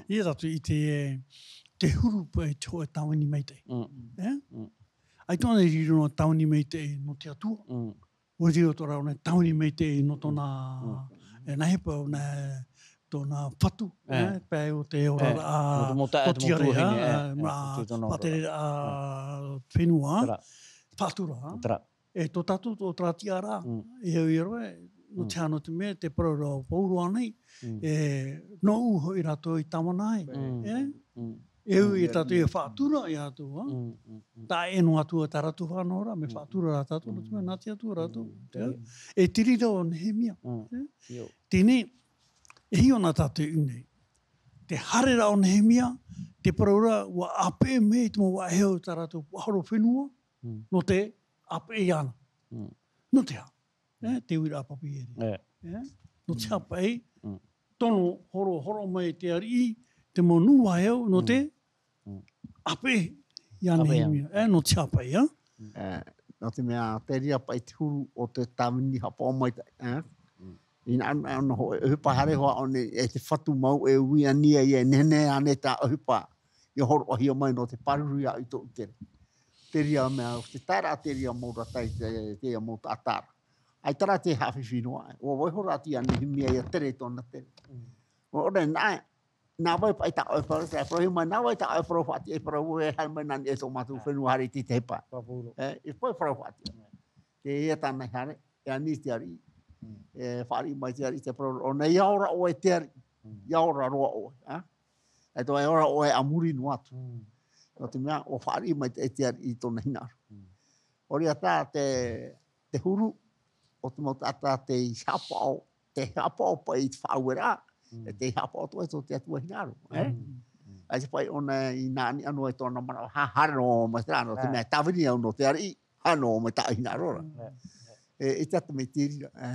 Ia tātou i ʻite, e, te huru paʻi te hōʻē tāvini maitaʻi. Mm. E? Mm. ʻAita ʻōna i riro nō tāvini maitaʻi nō te Atua. Mm. ʻUa riro atoʻa ra ʻōna tāvini maitaʻi nō tōna, mm, e, nā hea paʻi ʻōna, tōna fatu, e, e, paʻi o te oraraʻa, e, nō te mau taeaʻe, te mau tuahine, e, e, mā, e, tōna oraraʻa. Faʻatereraʻa fenua, terā. Faʻatura. Terā. E tō tātou, tō terā tiʻaraʻa, mm, e au ia rave, nō te aha, nō te mea, te parau ra o Paulo ānei, mm, e, nō ʻū hoʻi rātou i tāvana ai, mm, e? Mm. E au ia tātou e faʻatura ia rātou, ā? Mm, mm, mm. Taeaʻe noa atu ā tā rātou fānauraʻa, mea faʻatura rā tātou, nō te mea, nā te Atua rātou. Mm, mm. E te reira ʻo Nehemia. Mm. E? Io. Teie, e hiʻo na tātou i ʻō nei. Te haereraʻa o Nehemia, te parau ra, ʻua ʻāpeʻe mai te mau vāhi o tā rātou puaʻahoro fenua, mm, nō te ʻāpeʻe iāna. Mm. Nō te aha? E, te uiraʻa papiere. E. E? Nō te aha paʻi, mm, tono horo, horo mai te ariʻi, te mau nuʻu vāhi, nō te, mm, ʻāpeʻe iā Nehemia. E, nō te aha paʻi, ā? E, nō te mea, te reira paʻi te huru o te tāvini haʻapaʻo maitaʻi, e? Mm. Inaha, ʻōna hōʻē, e, ʻohipa haere hoʻi ʻōna, e te fatu mau, e ui ani ia, e nehenehe ānei tā ʻohipa, ʻia hōroʻahia mai nō te pāruru ia i tō ʻū tere. Te reira mea, te taeraʻa te reira mau ra, te, te, te reira mau taʻata ra. ʻAita rā te haʻafifi noa, ʻua vaiiho rā atu ia Nehemia ʻia tere i tōna tere. Mm. ʻO, ʻo, nā, nā vai paʻi tā ʻoe e parau, e parauhia mai, nā vai tā ʻoe e parau, faʻatiʻa e parau, e haere mai nā niʻa i tō mātou fenua, haere i te tahi pae. Pāpū roa. E, e parau faʻatiʻa. Mm. Teie tāna i haere, e ani i te ariʻi. Mm. E fāriʻi mai te ariʻi, te parau, ʻōna, ʻia ora ʻoe te ariʻi. Mm. ʻIa ora roa ʻoe, ā? E tō, e ora ʻoe a muri noa atu. Mm. Nō te mea, ʻua fāriʻi mai te, te ariʻi i tōna hinaʻaro. Mm. ʻO reira tā te, te huru o te mau taʻata tei haʻapaʻo, tei haʻapaʻo paʻi i te faʻaueraʻa, mm, e tei haʻapaʻo atoʻa i tō te Atua hinaʻaro, e? Mm. Mm. ʻAita paʻi ʻōna i nā niʻa noa i tōna manaʻo, ha-, haere noa mai terā, nō te mea, tāvini au nō te ariʻi, haere noa mai tāʻu hinaʻaro ra. Mm. E, e te ata mai te reira, e.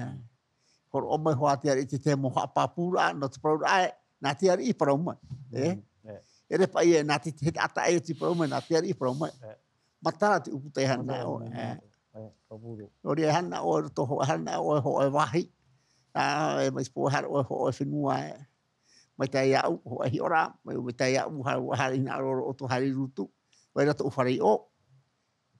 Hōroʻa mai hoʻi te ariʻi i te tahi mau haʻapāpūraʻa, nō te parauraʻa, e, nā te ariʻi i parau mai, e? Mm, e. ʻEʻere paʻi, e, nā te, te taʻata e te parau mai, nā te ariʻi i parau mai. E. Matara te ʻūputa e aha na ʻoe, e. E, pāpū roa. ʻO reira e aha na ʻoe i roto, e aha na ʻoe i hōʻē vāhi. Ā, e mai te pō e haere ʻoe i hōʻē fenua, e. Mai tā ʻoe, hōʻē hiʻoraʻa, mai, mai tā ʻoe, haere, haere hinaʻaro roa ʻoutou, haere i Rutu. Vai ra tōʻu fare i ʻō.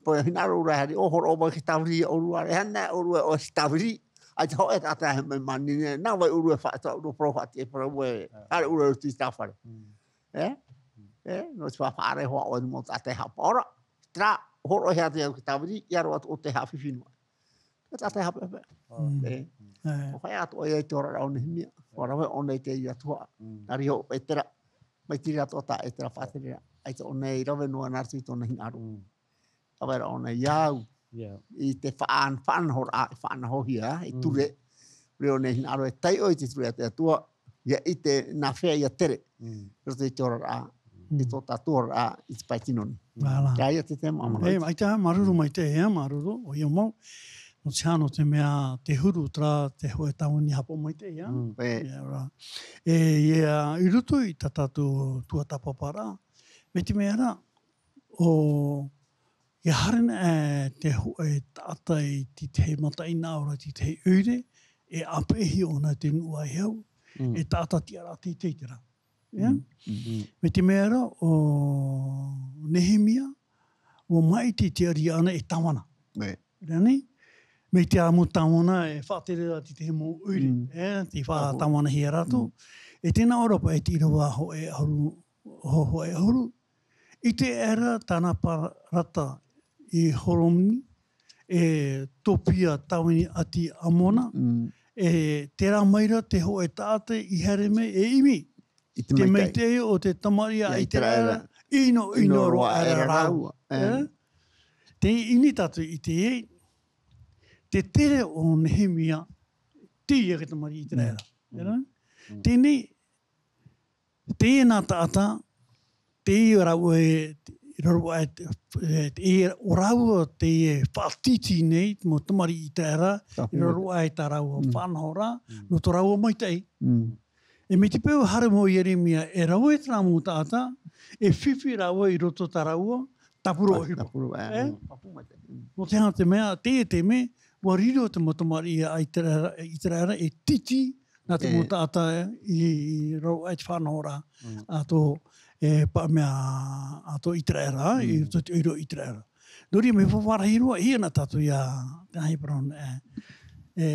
Pō hinaʻaro ra, haere ʻō, hōroʻa mai ke tāviri ʻōrua, e aha na ʻōrua ʻoe i tāviri. ʻAita hōʻē taʻata e haere mai mānini, nā vai ʻōrua e faʻaʻite, ʻōrua parau faʻatiʻa, e parau ē, haere ʻōrua i roto i te tāfare. Mm. E? E, nō te faʻaʻite hoʻi ʻoe i te mau taʻata e haʻapaʻo ra. Terā, hōroʻahia atu ia ke tāviri, ʻia roaʻa atoʻa te haʻafifi noa. Te taʻata e haʻapaʻo. Mm. E. E. ʻUa fāriʻi atoʻa ia i te oraraʻa o Nehemia. ʻUa rave ʻōna i te Atua. Mm. Nā reira ʻo Petera. Mai te reira atoʻa tā Petera faʻatereraʻa. ʻAita ʻōna i rave noa nā roto i tōna hinaʻaro. Mm. Rave ra ʻōna i au. Ia. I te faʻan-, faʻanahoraʻa, i faʻanahohia, i ture. Mm. Riro nei hinaʻaro e taiʻo i te ture a te Atua, ʻia ʻite nā hea ʻia tere. Mm. Roto i te oraraʻa, mm, i tō tātou oraraʻa, i te pae tino nei. Voilà. Ia, ia te tema, mm, māuruuru. E, ʻaita, māuruuru maitaʻi, e, māuruuru, ʻoia mau. Nō te aha, nō te mea te huru terā, te hōʻē tāvini haʻapaʻo maitaʻi, e. Mm. E. Ia, ora. E, ia, i roto i tā tātou tuatāpaparaʻa, mai te mea ra, ʻo, ʻia haere na, e, te hōʻē taʻata i te tahi mataʻeinaʻa ʻo rā, te tahi ʻoire, e ʻāpeʻehia ʻōna te nuʻu vāhi, mm, e taʻata tiʻaraʻa teitei terā. Ia? Mm, mm, mm. Mai te mea ra, ʻo Nehemia, ʻua maʻiti te ariʻi ānei e tāvana. E. Rānei? Mai te mau tāvana e faʻatere ra te tahi mau ʻoire, mm, e, tei faʻatāvanahia rātou. Mm. E tē nā ʻō ra paʻi te ʻīrava hōʻē ʻahuru, hō-, hōʻē ʻahuru, ʻIte aʻera tāna parata i Horoni, e Topia tāvini ʻāti Amona, mm, e terā mai ra te hōʻē taʻata i haere mai e ʻimi, I te maitaʻi o te tamariʻi a Iteraera, ʻino, ʻino roa aʻera rāua. Tē ʻite tātou i te, te tere o Nehemia, teie te tamariʻi Iteraera. Teie, teie nā taʻata, teie rāua e, rāua e, e, o rāua teie faʻatītī nei, mau tamariʻi Iteraera, i raro aʻe i tā rāua faʻanahoraʻa, nō tō rāua maitaʻi. E mai te peu haere mai Ieremia e rave terā mau taʻata, e fifi rāua i roto tā rāua tāpura ʻohipa. Tāpura, ʻē. Nō te aha te mea, teie te mea, ʻua riro te mau tamariʻi a Iteraera, Iteraera e tītī nā te mau taʻata i, i raro aʻe i te faʻanahoraʻa a tō, e, pa-, mea, a tō Iteraera, i roto i te ʻoire o Iteraera. Nō reira, mea faʻarahi roa, ʻia nā tātou ia, te hāhi parau, e, e,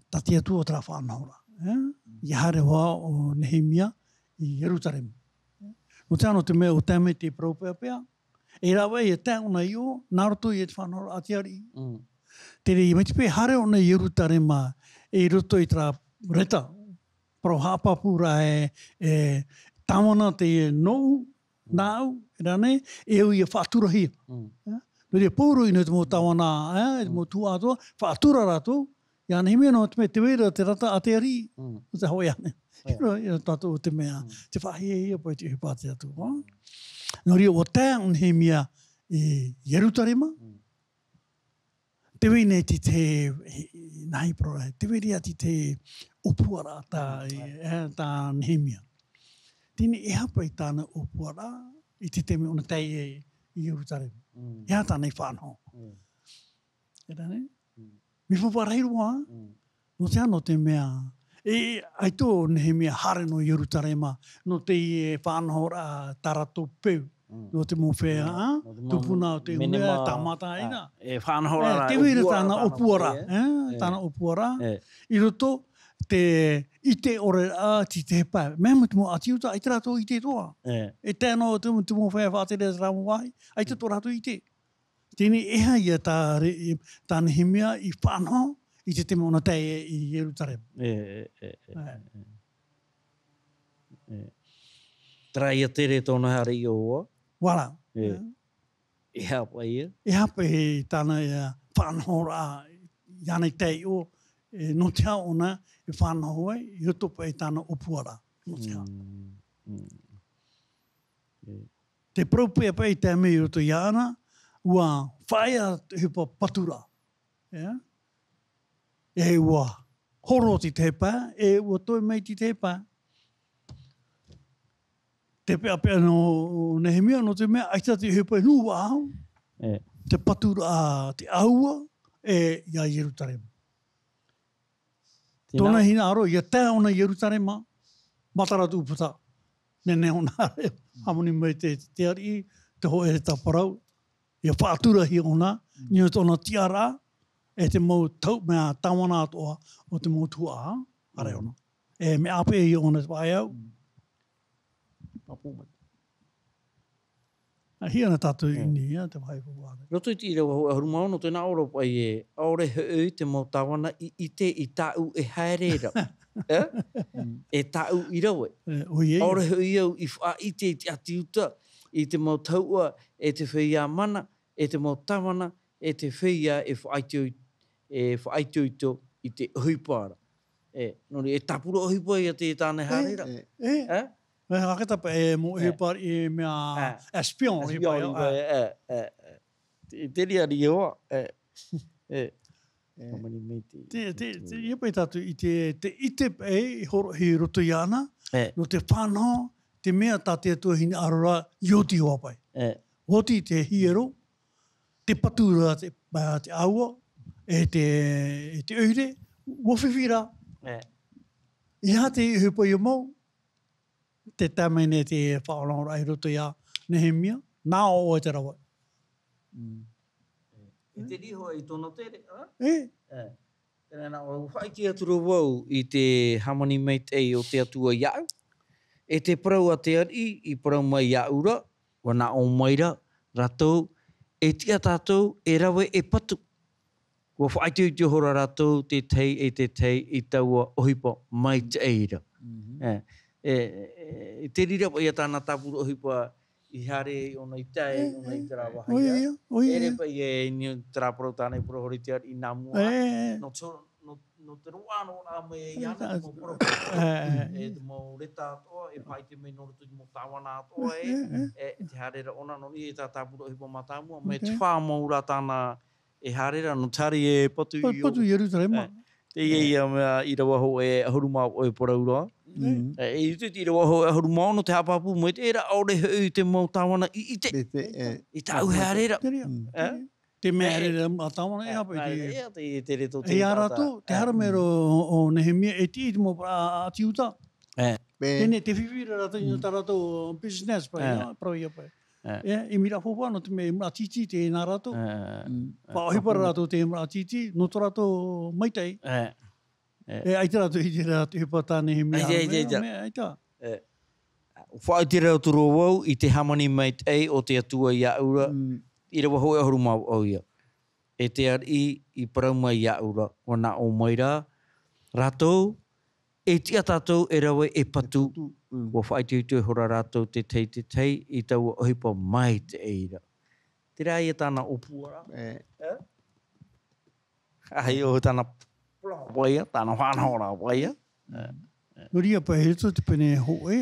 tā te Atua terā faʻanahoraʻa, e? ʻIa haere hoʻi ʻo Nehemia i Ierutarema. Nō te aha, nō te mea ʻo Taeme tei parau peʻapeʻa, e rave ʻia tae ʻōna i ʻō, nā roto i te faʻanahoraʻa a te ariʻi. Te reira, mai te peu haere ʻōna i Ierutarema, e i roto i terā reta, parau haʻapāpū ra e, e tāvana te nōʻu, nāʻu, e rā nei, e au ʻia faʻaturahia. Nō reira, pauroa ʻino te mau tāvana, e, te mau tuhaʻa atoʻa, faʻatura rātou, ia Nehemia nō te mea, tē vai ra te rata a te ariʻi, nō te hōʻē ānei. ʻIa, ʻia tātou te mea, te faʻahiahia paʻi te ʻohipa a te Atua. Nō reira, ʻua tae ʻo Nehemia i Ierutarema, tē vai nei te, te, nā hea parau ra, tē vai ra te, te ʻōpuaraʻa tā, e, tā Nehemia. Teie, e aha paʻi tāna ʻōpuaraʻa i te taime ʻōna tae i Ierutarema. E aha tāna i faʻanaho. E rā nei? Mea faʻarahi roa, nō te aha, nō te mea, e, ʻaita ʻo Nehemia haere noa i Ierutarema, nō te, e, faʻanahoraʻa tā rātou peu, nō te mau feiā, tupuna o te ʻuea, tāmata, ʻaita. E faʻanahoraʻa, tē vai ra tāna ʻōpuaraʻa, e, tāna ʻōpuaraʻa, i roto te ʻite ʻore raʻa i te pae. Mea mau te mau ʻāti Iuta, ʻaita rātou ʻite atoʻa. E tae noa te, te mau feiā faʻatere i terā mau vāhi, ʻaita tō rātou ʻite. Teie, e aha ia tā re-, tā Nehemia i faʻanaho i te taime ʻōna tae i Ierutarema. E, e, e, e, e. E. Terā ia tere tōna haere i ʻō. Voilà. E. E. E aha paʻi ia? E aha paʻi tāna ia faʻanahoraʻa, iāna i tae i ʻō, e, nō te aha ʻōna e faʻanaho ai, i roto paʻi i tāna ʻōpuaraʻa. Nō te aha. Mm, mm. E. Te parau paʻi, paʻi i tae mai i roto iāna, ʻua faʻaea te ʻohipa paturaʻa. E? E ʻua horo i te pae, e ʻua toe mai i te pae. Te peʻapeʻa nō Nehemia, nō te mea, ʻaita te ʻohipa i nuʻu faʻahou. E. Te paturaʻa, te ʻāua, e, ia Ierutarema. Tēnā. Tōna hinaʻaro, ʻia tae ʻōna i Ierutarema, matara atu ʻūputa. Nehenehe ʻōna haere, hāmani mai te, te ariʻi, te hōʻē reta parau, ʻia faʻaturahia ʻōna, mm, i niʻa i tōna tiʻaraʻa, e te mau tau, mea tāvana atoʻa o te mau tuhaʻa, haere ʻōna. E mea ʻāpeʻe ia ʻōna te faʻaeau. Mm. Pāpū mai. ʻA, ʻia ana tātou i niʻa i te vāhi faʻaʻore. Roto i te ʻīrava hōʻē ʻahuru mā ono, tē nā ʻō ra paʻi ē, ʻaore hoʻi te mau tāvana i ʻite i tāʻu e haere ra. E? Mm. E tāʻu i rave. E, ʻoia. ʻAore hoʻi au i faʻaʻite i te ʻāti Iuta, i te mau tahuʻa, e te feiā mana, e te mau tāvana, e te feiā e faʻaitoito, e faʻaitoito i te ʻohipa ra. E, nō reira, e tāpura ʻohipa ia te tāne haere ra. E, e. E? E, haka tapa, e, mau ʻohipa, e, mea, e, espion, espion ʻohipa, ʻohipa, e, e, e. Te, te reira, e, e. E. Hāmani mai te, te, te, te, ʻia paʻi tātou i te, te ʻite, e, i horo-, i roto iāna, e, nō te faʻanaho, te mea tā te Atua hinaʻaro ra, i oti hoʻi paʻi. E. Oti te hiero, te patu ra te, ā, te ʻāua, e te, e te ʻoire, ʻua fifi ra. E. E aha te ʻohipa ʻia mau, tē tae mai nei te faʻanahoraʻa i roto ia Nehemia, nā ʻō ʻoe te rave. Mm. E te riho i tōna tere, ā? E. E. Tēnā, nā, ʻua faʻaʻite atu ra vau i te hāmani maitaʻi o te Atua iāʻu. E te parau a te ariʻi i parau mai iāʻu ra, ʻua nā ʻō mai ra rātou, e tiʻa tātou e rave e patu. ʻUa faʻaitoito ihora rātou te tahi e te tahi i taua ʻohipa maitaʻi ra. Mhm. E, E, e, e te reira paʻi ia tāna tāpura ʻohipa i haere ai ʻōna i tae, ʻōna i terā vāhi. ʻOia ia, ʻoia ia. E ʻere paʻi ia i niʻa i terā parau tāna i parau hoʻi te ariʻi nā mua. E, e. Nō te, nō, nō te roaʻa noa mai ai iāna te mau parau. E, e. E te mau reta atoʻa, e faʻaʻite mai nō roto i te mau tāvana atoʻa, e, e, e. E, e te haereraʻa ʻōna, nō niʻa i tā tāpura ʻohipa mātāmua, mai te fā mau rā tāna e haere ra, nō te haere e patu i. Patu i Ierutarema. E, teie ia mea i rave hōʻē e ʻahuru mā vaʻu e parau ra. Mm. E, i te, i rave hōʻē e ʻahuru mā ono te haʻapāpū mai te, e rā, ʻaore hoʻi te mau tāvana i ʻite. Te, te, e. I tāʻu haere ra. Te reira. Mm. E? Te mea haere ra, a tāvana, e, e, hape, e, te, e, te, te reto, e, te ia rātou, te haere mai ra ʻo, ʻo Nehemia, e tiʻi te mau, a, a, ʻĀti Iuta. E. Teie nei, te fifi ra rātou, i niʻa i tā rātou business paʻi, e, ia, parau ia paʻi. E. E, e mea rā faufaʻa, nō te mea, e mea tītī teie nā rātou. E, e, e. Mm. Faʻaʻohipa ra rātou te mea tītī, nō tō rātou maitaʻi. E. E. E, ʻaita rātou i te rā, te ʻohipa tā Nehemia. ʻAita, ʻaita, ʻaita. Mea, ʻaita. E. Faʻaʻite ra atu ra vau i te hāmani maitaʻi o te Atua iāʻu ra, mm, i rave hōʻē e ʻahuru mā vaʻu ia. E te ariʻi i parau mai iāʻu ra, ʻua nā ʻō mai ra rātou, e tiʻa tātou e rave e patu. E patu, mm. ʻUa faʻaitoito ihora rātou te tahi, te tahi i taua ʻohipa maitaʻi ra. Terā ia tāna ʻōpua ra. E. E? ʻAita ʻo tāna parau paʻi ia, tāna faʻanahoraʻa paʻi ia. E, e. Nō reira paʻi, i roto i te pene hōʻē,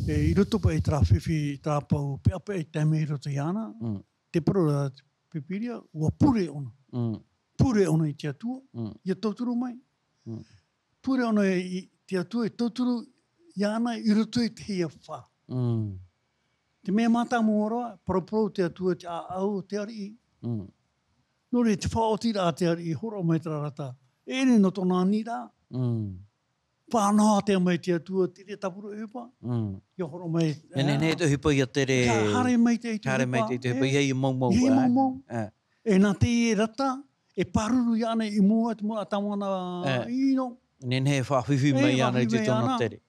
e, i roto paʻi i terā fifi, terā pae peʻapeʻa i tae mai i roto iāna, mm, te parau ra te Pīpīria, ʻua pure ʻōna. Mm. Pure ʻōna i te Atua, mm, ʻia tauturu mai. Mm. Pure ʻōna i te Atua, e tauturu iāna i roto i te hiafa. Mm. Te mea mātāmua roa, paraparau te Atua te ʻāʻau o te ariʻi. Mm. Nō reira, te faʻaotiraʻa a te ariʻi, hōroʻa mai terā rata. E ʻere nō tōna aniraʻa. Mm. Faʻanaho atoʻa mai te Atua, te reira tāpura ʻohipa. Mm. ʻIa hōroʻa mai, e, nehenehe te ʻohipa ʻia tere. ʻIa haere maitaʻi te ʻohipa. Haere maitaʻi te ʻohipa, e, ʻeiaha mau mau, e, ʻeiaha mau mau. E. E nā te rata, e pāruru iāna i mua, te mau tāvana ʻino. Nehenehe e faʻafifi mai iāna i te tōna tere.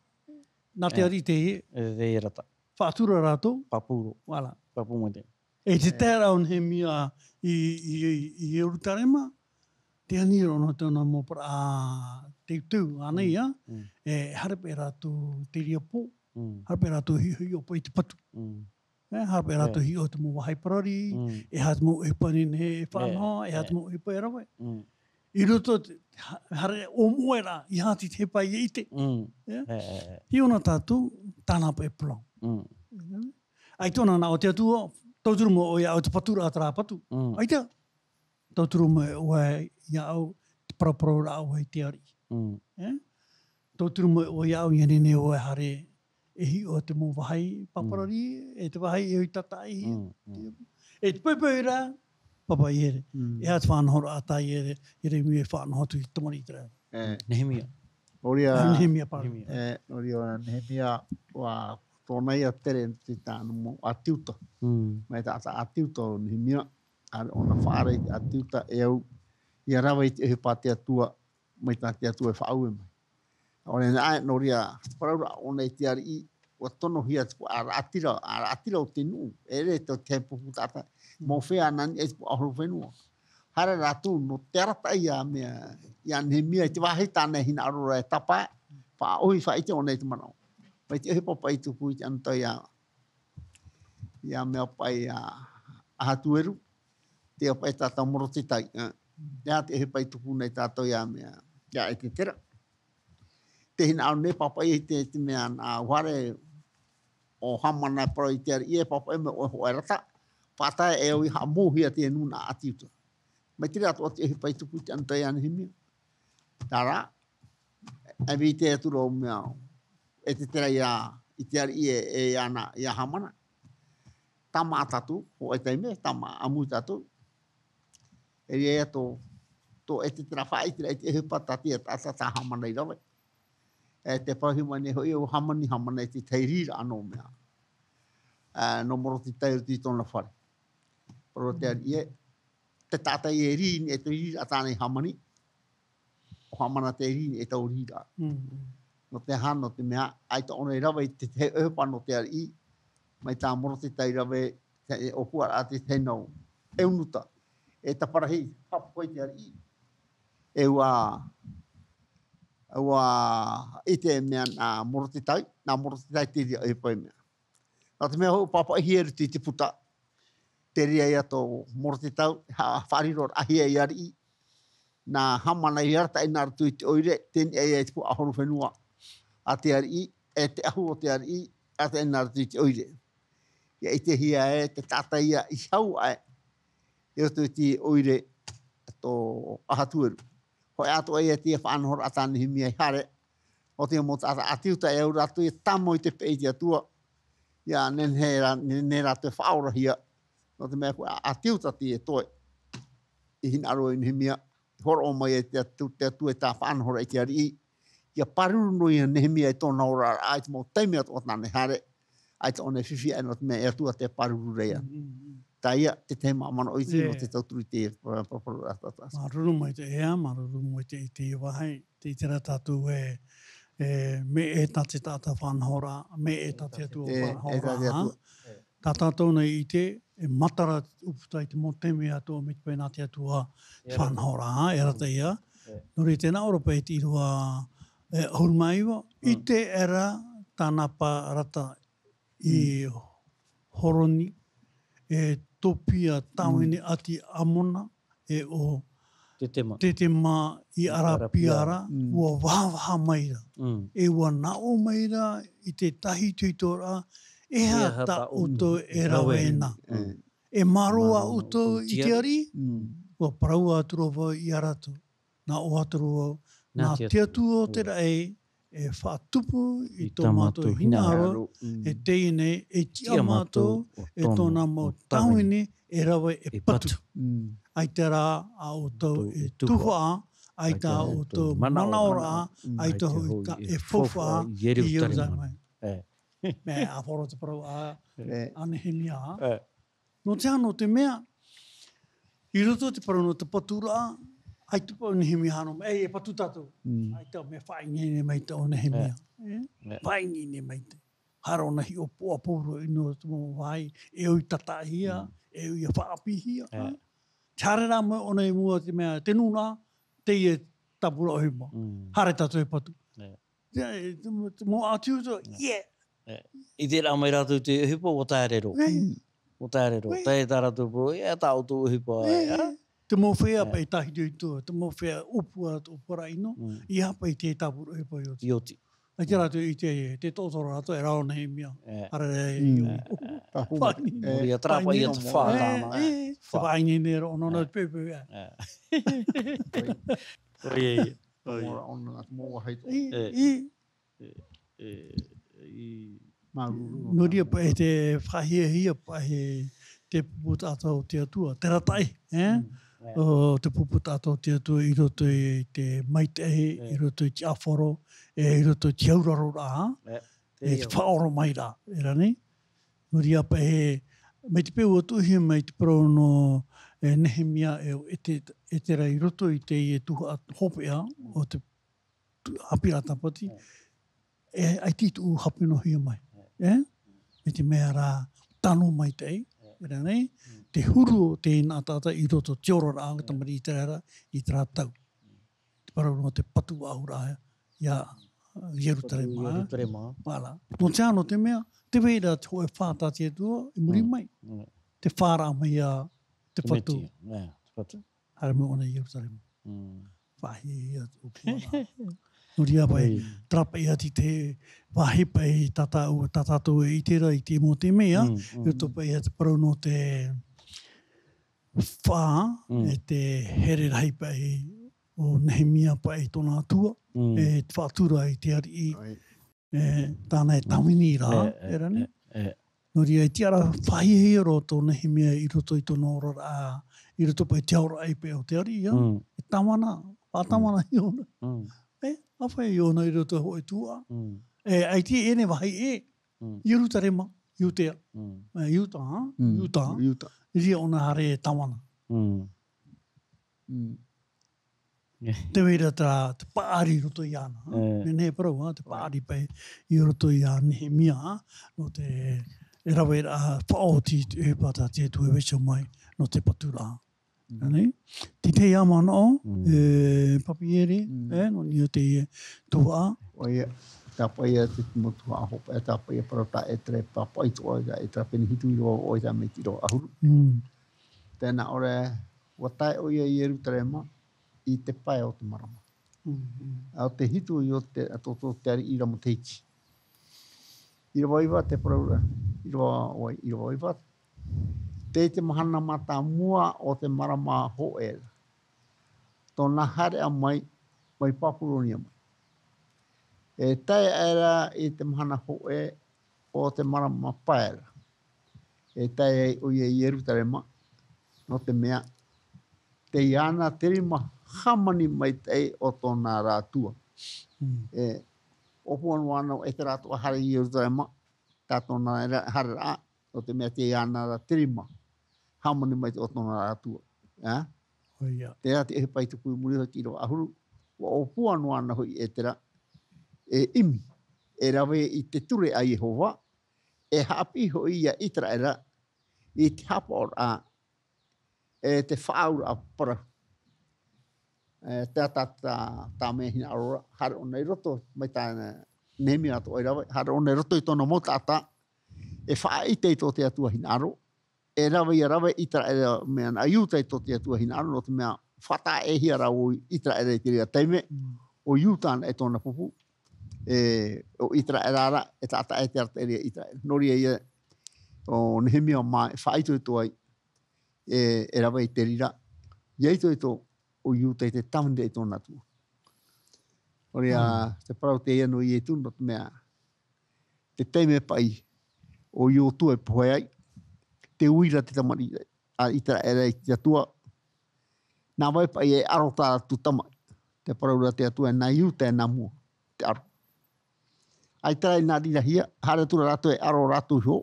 Nā te ariʻi teie. E, te rata. Faʻatura rātou. Pāpū roa. Voilà. Pāpū mai te. E te taeraʻa o Nehemia i, i, i, i Ierutarema, te aniraʻa nō tōna mau parau teuteu, ānei, mm, ā, mm, e haere paʻi rātou te reira pō, mm, haere paʻi rātou hiʻohiʻo paʻi i te patu. Mm. E, haere paʻi rātou, e, hiʻo te mau vāhi parari, mm, e aha te mau ʻohipa nehenehe e faʻanaho, e, e aha te mau ʻohipa e rave. Mm. I roto te, ha-, haere ʻōmuaraʻa, ʻeiaha te ʻohipa ʻia ʻite. Mm. E? E, e, e. Hiʻo na tātou, tāna paʻi plan. Mm. Mm. ʻAita ʻōna nā ʻō te Atua, tauturu mai ʻoe iāʻu te paturaʻa terā patu. Mm. ʻAita, tauturu mai ʻoe iāʻu te paraparau ra ʻoe i te ariʻi. Mm. E? Tauturu mai ʻoe iāʻu ʻia nehenehe ʻoe haere e hiʻo te mau vāhi pāparari, mm, e te vāhi e ʻoi tātaʻi. Mm, mm. E te poipoi ra, pāpaʻi here. Mm. E aha te faʻanahoraʻa tā Iere-, Ieremia e faʻanaho atu i te tamariʻi Iteraera. E. Nehemia. Nō reira, a, Nehemia, pardon. Nehemia. E, nō reira, Nehemia, ʻua tōna ia tere i te taʻata nō ʻĀti Iuta. Mm. Mai te taʻata ʻĀti Iuta ʻo Nehemia, ʻa ʻōna faʻaara i te ʻĀti Iuta, e au, ʻia rave i te ʻohipa a te Atua, mai tā te Atua e faʻaue mai. ʻAore naʻe, nō reira, te parauraʻa ʻōna i te ariʻi, ʻua tonohia te puaʻa raʻatira, ʻa raʻatira o te nuʻu, e ʻere tō te pupu taʻata, mau fea nā niʻa i te puaʻahorofenua. Haere rātou, nō te arataʻi ia mea, ia Nehemia, i te vāhi tāna e hinaʻaro ra e tāpae, faʻaʻohi faʻaʻite ʻōna i te manaʻo. Mai te ʻohipa paʻi i tupu i te anotau ia, ia mea paʻi ia Ahatueru, te paʻi tātou Morotetai, e. Ia te ʻohipa i tupu nei tātou ia mea, ia Etetera. Te hinaʻaro nei pāpaʻi i te, te mea nā ʻua haere ʻo Hamana e parau i te ariʻi e pāpaʻi mai ʻoe hōʻē rata. Faʻatae e au i haʻamouhia te nūnaʻa ʻĀti Iuta. Mai te reira atoʻa te ʻohipa i tupu i te anotau ia Nehemia. Terā, e vītē atu ra ʻo mea, Etetera ia, i te ariʻi e, e ia nā, ia Hamana. Tāmā tātou, hōʻē taime, tāmā ʻāmui tātou. E ʻere ia tō, tō Etetera faʻaʻite ra i te ʻohipa tā te, tā, tā, tā Hamana i rave. E te parau mai nei hoʻi ʻo Hamani, Hamana i te tahi riʻiraʻa nō mea. E, nō Morotetai i roto i tōna fare. Parau te ariʻi e, te taʻata e rī i niʻa i te riʻiraʻa tāna i Hamani. ʻO Hamana te rī i niʻa i taua riʻiraʻa. Mm, mm. Nō te aha, nō te mea, ʻaita ʻōna i rave i te, te ʻohipa nō te ariʻi, mai tā Morotetai i rave, te, e ʻōpuaraʻa te tahi nō eunuta. E taparahi, haʻapaʻo i te ariʻi. E ʻua, ʻUa ʻite e mea nā Moredekai, nā Moredekai te reira e pohe mea. Nō te mea hoʻi, pāpaʻihia i roto i te puta. Te reira ia tō Moredekai, ha-, faʻariroraʻahia e ariʻi. Nā Hamana i arataʻi nā roto i te ʻoire, tei niʻa ia i te puaʻahorofenua a te ariʻi, e te ʻahu o te ariʻi, arataʻi nā roto i te ʻoire. ʻIa ʻitehia e te taʻata ia i hau aʻe, i roto i te ʻoire tō Ahasueru. Hōʻē atoʻa ia te faʻanahoraʻa tā Nehemia i haere, ʻo te mau taʻata ʻāti Iuta e au rātou e tāmau i te peʻe i te Atua, ʻia nehenehe rā-, nehenehe rātou e faʻaorahia, nō te mea ʻua ʻāti Iuta te toe i hinaʻaro i Nehemia, i hōroʻa mai ai te Atu-, te Atua i tā faʻanahoraʻa i te ariʻi, ʻia pāruru noa ia Nehemia i tōna oraraʻa i te mau taime atoʻa tāna i haere, ʻaita ʻōna e fifi aʻe nō te mea e Atua te pāruru ra ia. Mm, mm, mm. Teie te tahi mau manaʻo iti nō te tauturu i te, uh, parapara atu, atu, atu. Māuruuru maitaʻi, ʻeā, māuruuru maitaʻi i teie vāhi, tē ʻite ra tātou e, e, mea ʻē tā te taʻata faʻanahoraʻa, mea ʻē tā te Atua faʻanahoraʻa, ā. E, e tā te Atua. Tā tātou nei i ʻite, e matara te ʻūputa i te mau taime atoʻa mai te peu nā te Atua te faʻanahoraʻa, ā, e arataʻi ia. E. Nō reira, tē nā ʻō ra paʻi te ʻīrava, e, ʻahuru mā iva, ʻite aʻera tāna parata i Horoni, e Topia, tāvini ʻāti Amona, e ʻo Tetema. Tetema i Arapia ra, ʻua vahavaha mai ra. Mm. E ʻua nā ʻō mai ra i te tahi itoitoraʻa, e aha tā ʻoutou e rave na? Mm. E mārō ā ʻoutou i te ariʻi? Mm. ʻUa parau atu ra vau ia rātou. Nā ʻō atu ra vau, nā te Atua o te raʻi, e faʻatupu i tō mātou hinaʻaro, e teie nei, e tiʻa mātou, e tōna mau tāvini, e rave e patu. Mm. ʻAita rā ā ʻoutou e tuhaʻa, ʻaita ā ʻoutou manaʻoraʻa, ʻaita hoʻi tā e faufaʻa i Ierutarema. E. Mea ʻāfaro te parau a, a Nehemia. E. Nō te aha, nō te mea, i roto i te parau nō te paturaʻa, ʻaita paʻi ʻo Nehemia e haere mai, e, e patu tātou. Mm. ʻAita mea faʻaineine maitaʻi ʻo Nehemia. E. E? E. Faʻaineine maitaʻi. Haere ʻōna i hiʻopoʻa pauroa i te mau vāhi, e ui tātaʻihia, e ui faʻaʻāpīhia. E. Te haere rā mai ʻōna i mua i te mea, te nūnaʻa, teie tāpura ʻohipa. Mm. Haere tātou e patu. E. Te, te, te mau ʻāti Iuta, yeah. E. I te rā mai rātou te ʻohipa, ʻua tae rero. E. ʻUa tae rero. Tae tā rātou parau, e, tā ʻoutou ʻohipa, e, e. Te mau feiā paʻi tāhiri i tua, te mau feiā ʻōpua, ʻōpua rā ʻino, i aha paʻi te tāpura ʻohipa i oti. I oti. ʻAita rātou i te, te tōtōrā rātou, e rā ʻo Nehemia. E. Haere rā i ʻō. Faʻaineine. Nō reira, terā paʻi ia te fā tāna, e. Faʻaineine rā ʻōna nā te peu, peu, e. E. ʻOia, ʻoia. Ora ʻōna nā te mau vāhi. E, e. E, e, i Māuruuru. Nō reira paʻi te faʻahiahia paʻi te pupu taʻata o te Atua, te arataʻi, e? Mm, e. O te pupu taʻata o te Atua i roto i te maitaʻi, e, i roto i te ʻāfaro, e, i roto i te auraro rā, e, e te faʻaoromairaʻa, e rā nei. Nō reira paʻi, mai te peu ʻua tuʻuhia mai te parau nō, e, Nehemia e, e te, e te rā i roto i te, e tuhaʻa hopeʻa o te tu-, ʻāpī rā tāpati, e, ʻaita i tuʻu hāpenohia mai. E? Mai te mea rā, tano maitaʻi, e rā nei, te huru o teie nā taʻata i roto i te oraraʻa o te tamariʻi ʻĪteraʻera i terā tau. Te parau nō te patu faʻahou ra ia Ierutarema. Patu Ierutarema. Voilà. Nō te aha, nō te mea, tē vai ra te hōʻē fā tā te Atua i muri mai. Te fā rā mai ia te patu. Metia. E, te patu. Haere mai ʻōna i Ierutarema. Mm. Faʻahiahia atu ʻōpua rā. Nō reira paʻi, terā paʻi atu te vāhi paʻi tā tātou, tā tātou e ʻite ra i te mau taime, i roto paʻi ia te parau nō te fā, e te here rahi paʻi o Nehemia paʻi tōna Atua, e te faʻatura i te ariʻi, e, tāna e tāvini ra, e rā nei. E, e. Nō reira, e tiʻa ra faʻahiahia roa tō Nehemia i roto i tōna oraraʻa, i roto paʻi i te aoraʻi paʻi o te ariʻi, e tāvana, faʻatāvana iāna. E, āfaʻi iāna i roto i te hōʻē tuhaʻa. E, ʻaita ʻōna i vāhi ʻē, Ierutarema, Iudea. E, Iuta, ā? Iuta. Iuta. I reira ʻōna haere e tāvana. Tē vai ra terā, te paʻari i roto iāna, ā? E. Nehenehe e parau, ā, te paʻari paʻi i roto ia Nehemia, ā? Nō te, e rave ra, ā, faʻaoti i te ʻohipa tā te Atua e vaiiho mai, nō te paturaʻa. Anei? Te tahi ā manaʻo, e, Papiere, e, nō niʻa i teie tuhaʻa. ʻOia, tāpaʻo ia te mau tuhaʻa hopeʻa, tāpaʻo ia parau tā ʻEtera, pāpaʻi atoʻa ia ʻEtera pene hitu ʻīrava vaʻu ʻoia tā Meti ʻīrava ʻahuru. Tē nā ʻō ra, ʻua tae ʻoia i Ierutarema i te pae o te marama. ʻA ʻo te hitu ʻoia te, ʻa tō, tō te ariʻi ra matahiti. ʻĪrava iva te parau ra, ʻīrava ʻoia, ʻīrava iva. Tei te mahana mātāmua o te marama hōʻē ra, tōna haereʻa mai, mai Papuronia mai. E tae aʻera i te mahana hōʻē o te marama pae ra, e tae ai ʻoia i Ierutarema, nō te mea, tei iāna te rima hāmani maitaʻi o tōna ra Atua. E, ʻōpua noa ana ʻo ʻEtera atoʻa haere i Ierutarema, tā tōna ra-, haereraʻa, nō te mea tei iāna ra te rima hāmani maitaʻi o tōna ra Atua. Ā? ʻOia. Terā te ʻohipa i tupu i muri iho i te ʻīrava ʻahuru, ʻua ʻōpua noa ana hoʻi ʻEtera, e ʻimi, e rave i te ture a Iehova, e haʻapiʻi hoʻi ia ʻĪteraʻera i te haʻapaʻoraʻa, e te faʻaauraʻa parau. E, tā, tā, tā, tā mea hinaʻaro ra, haere ʻōna i roto, mai tā Nehemia atoʻa i rave, haere ʻōna i roto i tōna mau taʻata, e faʻaʻite i tō te Atua hinaʻaro, e rave ia rave ʻĪteraʻera, mea nā Iuta i tō te Atua hinaʻaro, nō te mea faʻataʻehia rāua ʻo ʻĪteraʻera i te reira taime, ʻo Iuta anaʻe tōna pupu, e, ʻo ʻĪteraʻera ra, e taʻata e te arataʻi ra ia ʻĪteraʻera. Nō reira ia, ʻo Nehemia mā e faʻaitoito ai, e, e rave i te reira, ʻia itoito ʻo Iuta i te tāviniraʻa i tōna Atua. Nō reira, te parau teie nō Ietu, nō te mea, te taime paʻi ʻo Iotua e pohe ai, tē ui ra te tamariʻi a ʻĪteraʻera i te Atua, nā vai paʻi e ʻaro tā rātou tamaʻi, te parau ra te Atua, nā Iuta e nā mua, te ʻaro. ʻAita rā i nā rīrahia, haere atu ra rātou e ʻaro rātou iho,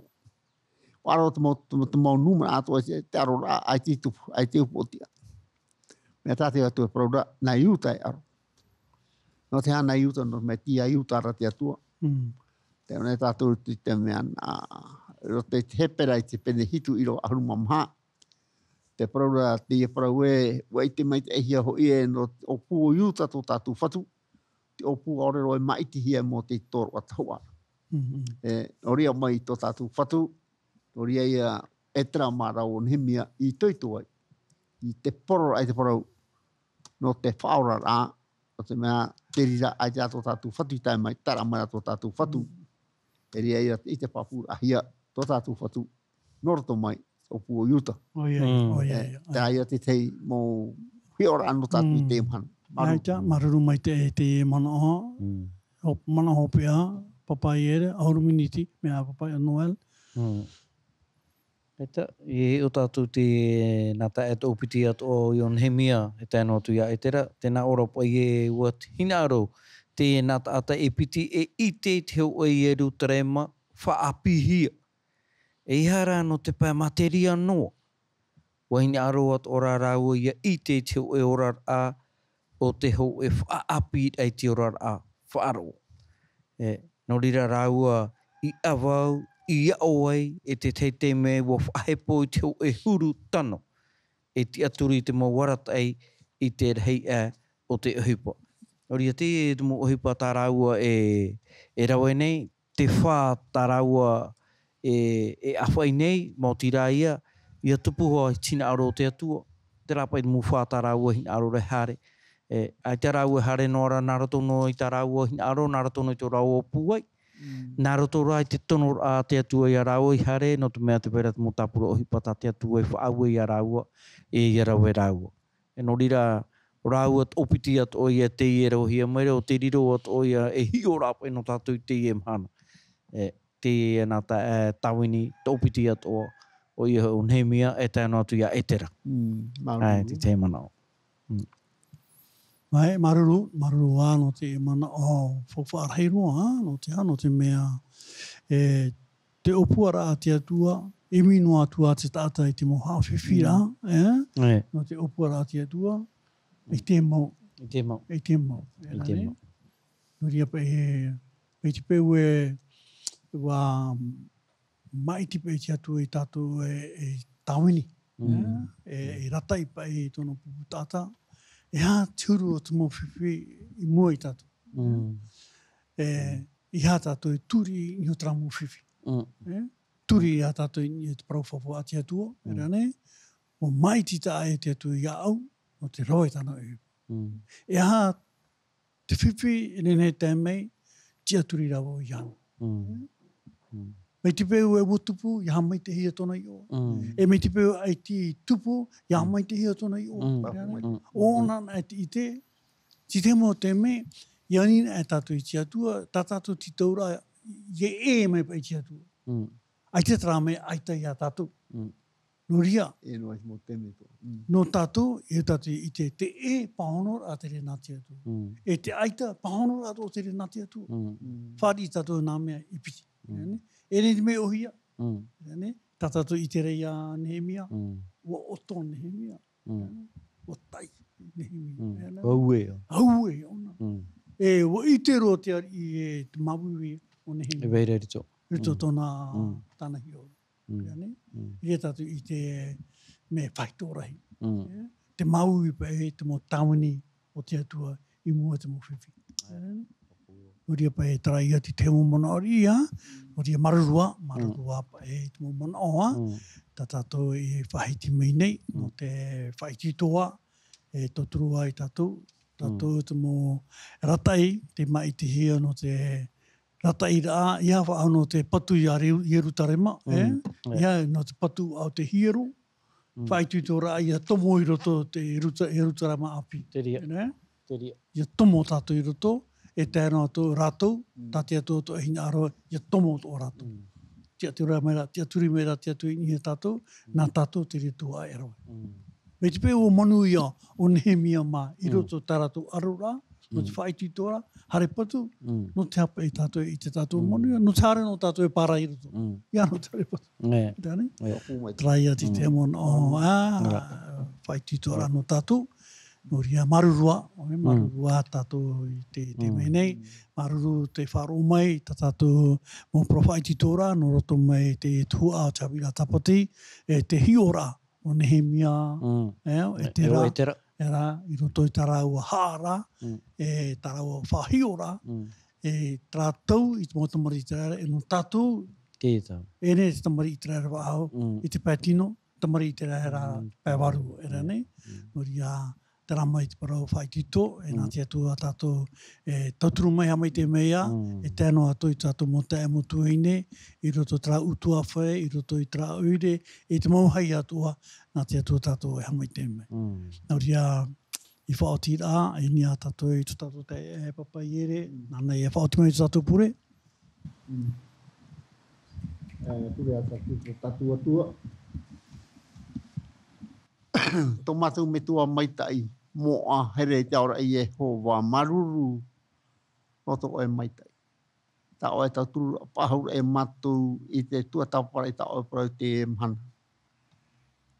ʻua ʻaro te mau, te mau, te mau nūmera atoʻa te, te ʻaro ra, ʻaita i tupu, ʻaita i upoʻotiʻa. Mea tā te Atua e parau ra, nā Iuta e ʻaro. Nō te aha nā Iuta, nō te mea tei iā Iuta ra te Atua. Te one tātou i te mea nā, roto i te Hepera i te pene hitu ʻīrava ʻahuru mā maha. Te parau ra, teie parau ē, ʻua ʻite maitaʻihia hoʻi ē, nō te ʻōpū o Iuta tō tātou Fatu, te ʻōpū ʻaore roa e māʻitihia e Mōtē i te tōroʻa tahuʻa. E, nō reira mai tō tātou Fatu, nō reira ia ʻEtera mā rāua ʻo Nehemia i itoito ai, i te poroʻraʻa i te parau, nō te faʻaoraraʻa, nō te mea, te reira, ʻaita tō tātou Fatu i tae mai, tara mai ra tō tātou Fatu. E reira ia te ʻite pāpūraʻahia, tō tātou Fatu, nō roto mai, ʻōpū o Iuta. ʻOia, ʻoia, ʻoia. Terā ia te tahi mau hiʻoraʻa nō tātou i teie mahana. Māuruuru. ʻAita, māuruuru maitaʻi i teie manaʻo. Hop-, manaʻo hopeʻa, Papaʻi Ere, ʻahuru miniti, mea Papaʻi Noel. ʻAita, e hiʻo tātou te nā tae te ʻōpiti atoʻa ʻo Nehemia, e tae noa atu iā ʻEtera, tē nā ʻō ra paʻi ē ʻua hinaʻaro teie nā taʻata e piti e ʻite i te hōʻē Ierutarema faʻaʻāpīhia. ʻEiaha rā nō te pae materia noa. ʻUa hinaʻaro atoʻa rā rāua ʻia ʻite i te hōʻē oraraʻa o te hōʻē faʻaʻāpīraʻa i te oraraʻa faʻaroʻo. E, nō reira rāua i ʻavau, i aʻo ai, e te tahi taime ʻua faʻahepo i te hōʻē huru tano. E tiʻaturi i te mau arataʻi i te rahi aʻe o te ʻohipa. Nō reira teie te mau ʻohipa tā rāua e, e rave nei, te fā tā rāua e, e ʻāfaʻi nei, maoti rā ia, ʻia tupu hoʻi te hinaʻaro o te Atua, terā paʻi te mau fā tā rāua hinaʻaro ra e haere. E, ʻaita rāua e haere noa ra nā roto noa i tā rāua hinaʻaro, nā roto noa i tō rāua pūai, nā roto rā i te tonoraʻa a te Atua iā rāua i haere, nō te mea tē vai ra te mau tāpura ʻohipa tā te Atua e faʻaue iā rāua, e ʻia rave rāua. E nō reira, ʻo rāua te ʻōpiti atoʻa ia teie e ravehia mai ra, ʻo te riro atoʻa ia e hiʻo ra paʻi nō tātou i teie mahana. E, teie nā tā, e, tāvini, te ʻōpiti atoʻa, ʻoia hoʻi ʻo Nehemia, e tae noa atu iā ʻEtera. Māuruuru. ʻAe, te tahi manaʻo. Mai, māuruuru, māuruuru ā nō te manaʻo faufaʻa rahi roa, ā, nō te aha, nō te mea, e, te ʻōpuaraʻa a te Atua, e ʻimi noa atu ā te taʻata i te mau haʻafifi ra, e? Nō te ʻōpuaraʻa a te Atua, ʻaita e mau. ʻAita e mau. ʻAita e mau. ʻAita e mau. Nō reira paʻi e, paʻi te peu e, ʻua māʻiti paʻi te Atua iā tātou e, e tāvini. Mm. E, e rata i paʻi i tōna pupu taʻata. E aha te huru o te mau fifi i mua i tātou. Mm. E, e aha tātou e turi i niʻa i terā mau fifi. Mm. E, turi i a tātou i niʻa i te parau faʻaʻati Atua, mm, e rā nei, ʻua maʻiti taʻa e te Atua iāʻu, nō te rave tāna ʻohipa. Mm. E aha te fifi, e nehenehe e tae mai, tiʻaturi rā vau iāna. Mm. Mm. Mai te peu e ʻua tupu, ʻia haʻamaitaʻihia tōna iʻoa. Mm. E mai te peu ʻaita i tupu, ʻia haʻamaitaʻihia tōna iʻoa. Mm. E rā nei. Mm. ʻO ʻōna anaʻe te ʻite, tē tae mai te mea, ʻia ani anaʻe tātou i te Atua, tā tātou tītauraʻa, ʻia ʻē mai paʻi te Atua. Mm. ʻAita terā mea ʻaita iā tātou. Mm. Nō reira. E noa i te mau taime atoʻa. Mm. Nō tātou, e tātou i te, te ʻē pāhonoraʻa tere nā te Atua. Mm. E te ʻaita pāhonoraʻa atoʻa tere nā te Atua. Mm. Mm. Fāriʻi tātou nā mea i piti. Mm. Nē? E rā nei te mea ʻōhie. Mm. Nē? Tā tātou i ʻite ra iā Nehemia. Mm. ʻUa ʻoto Nehemia. Mm. ʻUa tai Nehemia. Mm. Nē? ʻUa ue. ʻUa ue ʻōna. Mm. E, ʻua ʻite roa te ariʻi e te māuiui o Nehemia. E vai ra i roto. I roto, mm, tōna, mm, tāna hiʻoraʻa. Mm. Ia nei? Mm. Ia tātou i te mea faito rahi. Mm. Ia? Te māuiui paʻi, te mau tāvini o te Atua i mua i te mau fifi. Ia nei? Nō reira paʻi e tarai atu i te mau manaʻo riʻi, ā? Nō reira māuruuru, māuruuru paʻi i te mau manaʻo, ā? Mm. Tā tātou e faʻahiti mai nei, nō, mm, te faʻaitoitoraʻa, e tauturu ai tātou, tātou, mm, te mau rataʻi, tē maʻitihia nō te rataʻiraʻa, ʻia faʻaau nō te patu iā Ieru-, Ierutarema, mm, e? Ia. Ia, nō te patu ʻaore te hiero, mm, faʻaitoitoraʻa ʻia tomo i roto te Ieruta-, Ierutarema ʻāpī. Te reira. Nē? Te reira. ʻIa tomo tātou i roto, e tae noa atu rātou, mm, tā te Atua atoʻa e hinaʻaro, ʻia tomo atoʻa rātou. Mm. Tiʻaturi mai ra, tiʻaturi mai ra te Atua i niʻa iā tātou, mm, nā tātou te reira tuhaʻa e rave. Mm. Mai te peu ʻua manuia ʻo Nehemia mā, i, mm, roto tā rātou ʻaroraʻa, nō te, mm, faʻaitoitoraʻa, haere patu, mm, nō te hape i tātou, i te tātou, mm, manuia, nō te haere nō tātou e pārahi i roto. Mm. Ia nō te haere patu. Nē. Ia nei? Ia. Tarai atu i te, mm, manaʻo, ā, ia, faʻaitoitoraʻa nō tātou. Nō reira māuruuru, ʻo, mm, māuruuru tātou i te, te, mm, mea nei. Māuruuru te faʻaroʻo mai, tā tātou mau parau faʻaitoitoraʻa, nō roto mai te tuhaʻa o te haʻapiʻiraʻa tāpati, e te hiʻoraʻa o Nehemia, mm, e, e, e Etera, Etera. E rā, i roto i tā rāua haʻaraʻa, mm, e tā rāua faʻahiʻoraʻa, mm, e tā rātou i te mau tamariʻi Iteraera, e nō tātou, tē tā. E nei te tamariʻi Iteraera faʻahou, mm, i te pae tino, tamariʻi Iteraera, mm, pae vārua, e rā nei. Mm. Nō reira, terā mai te parau faʻaitoito, e nā, mm, te Atua tātou, e tauturu mai, haʻamaitaʻi mai ā, mm, e tae noa atu i tā tātou mau taeaʻe, mau tuahine, i roto i terā ʻutuāfare, i roto i terā ʻoire, i te mau haʻi atoʻa, nā te Atua tātou e haʻamaitaʻi mai. Mm. Nō reira, i faʻaoti ra, i niʻa tātou i tō tātou taeaʻe, e Papaiere, mm, nāna e faʻaoti mai i tō tātou pure. Mm. E, pure ā tātou, tō tātou Atua. Tō mātou Metua maitaʻi, moʻa here i te ao ra, e Iehova, māuruuru nō tō ʻoe maitaʻi. Tā ʻoe tauturu paʻahou ra e mātou i te tuatāpaparaʻa i tā ʻoe parau i teie mahana.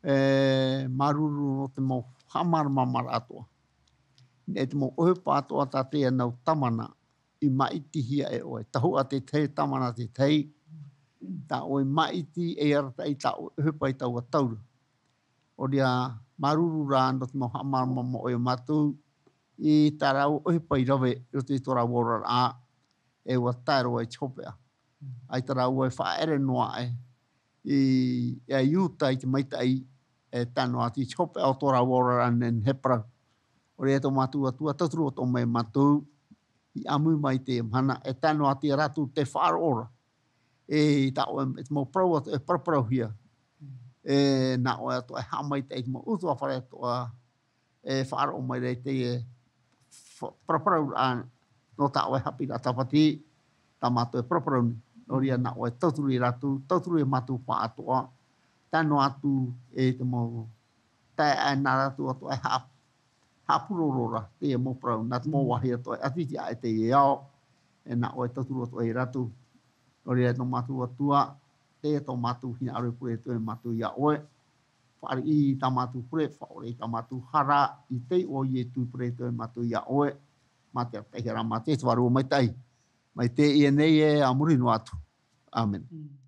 E, māuruuru nō te mau haʻamāramarama atoʻa. E te mau ʻohipa atoʻa tā teie nau tāvana i maʻitihia e ʻoe. Tahuʻa te tahi, tāvana te tahi. Tā ʻoe maʻiti e arataʻi tā ʻoe ʻohipa i taua tau ra. ʻO reira, māuruuru rā nō te mau haʻamāramarama o mātou, i tā rāua ʻohipa i rave, i roto i tō rāua oraraʻa, e ʻua tae roa i te hopeʻa. ʻAita rāua e faʻaʻere noa aʻe, i, i a Iuta i te maitaʻi, e tae noa atu i te hopeʻa o tō rāua oraraʻa nei, nei he parau. ʻO reira tō mātou Atua, tauturu atoʻa mai mātou, i ʻāmui mai i teie mahana, e tae noa atu ia rātou tē faʻaroʻo ra. E, i tā ʻoe, e te mau parau atoʻa e paraparauhia. E, nā ʻoe atoʻa e haʻamaitaʻi i te mau ʻutuāfare atoʻa, e faʻaroʻo mai ra i teie fa-, paraparauraʻa nō tā ʻoe haʻapiʻiraʻa tāpati, tā mātou e paraparau nei. Nō reira nā ʻoe tauturu ia rātou, tauturu ia mātou pāʻatoʻa, tae noa atu e te mau taeaʻe nā rātou atoʻa e haʻa-, haʻapuroro ra teie mau parau, nā te mau vāhi atoʻa e ʻati atu ai teie ao, e nā ʻoe tauturu atoʻa ia rātou. Nō reira, nō mātou Atua, teie tō mātou hinaʻaro e pure atu e mātou ia ʻoe. Fāriʻi tā mātou pure, faʻaʻore i tā mātou hara, i te iʻoa o Ietu e pure atu e mātou ia ʻoe. Mā te arataʻihia ra, mā te Vārua Maitaʻi. Mai teie nei e a muri noa atu. ʻĀmene. Mm.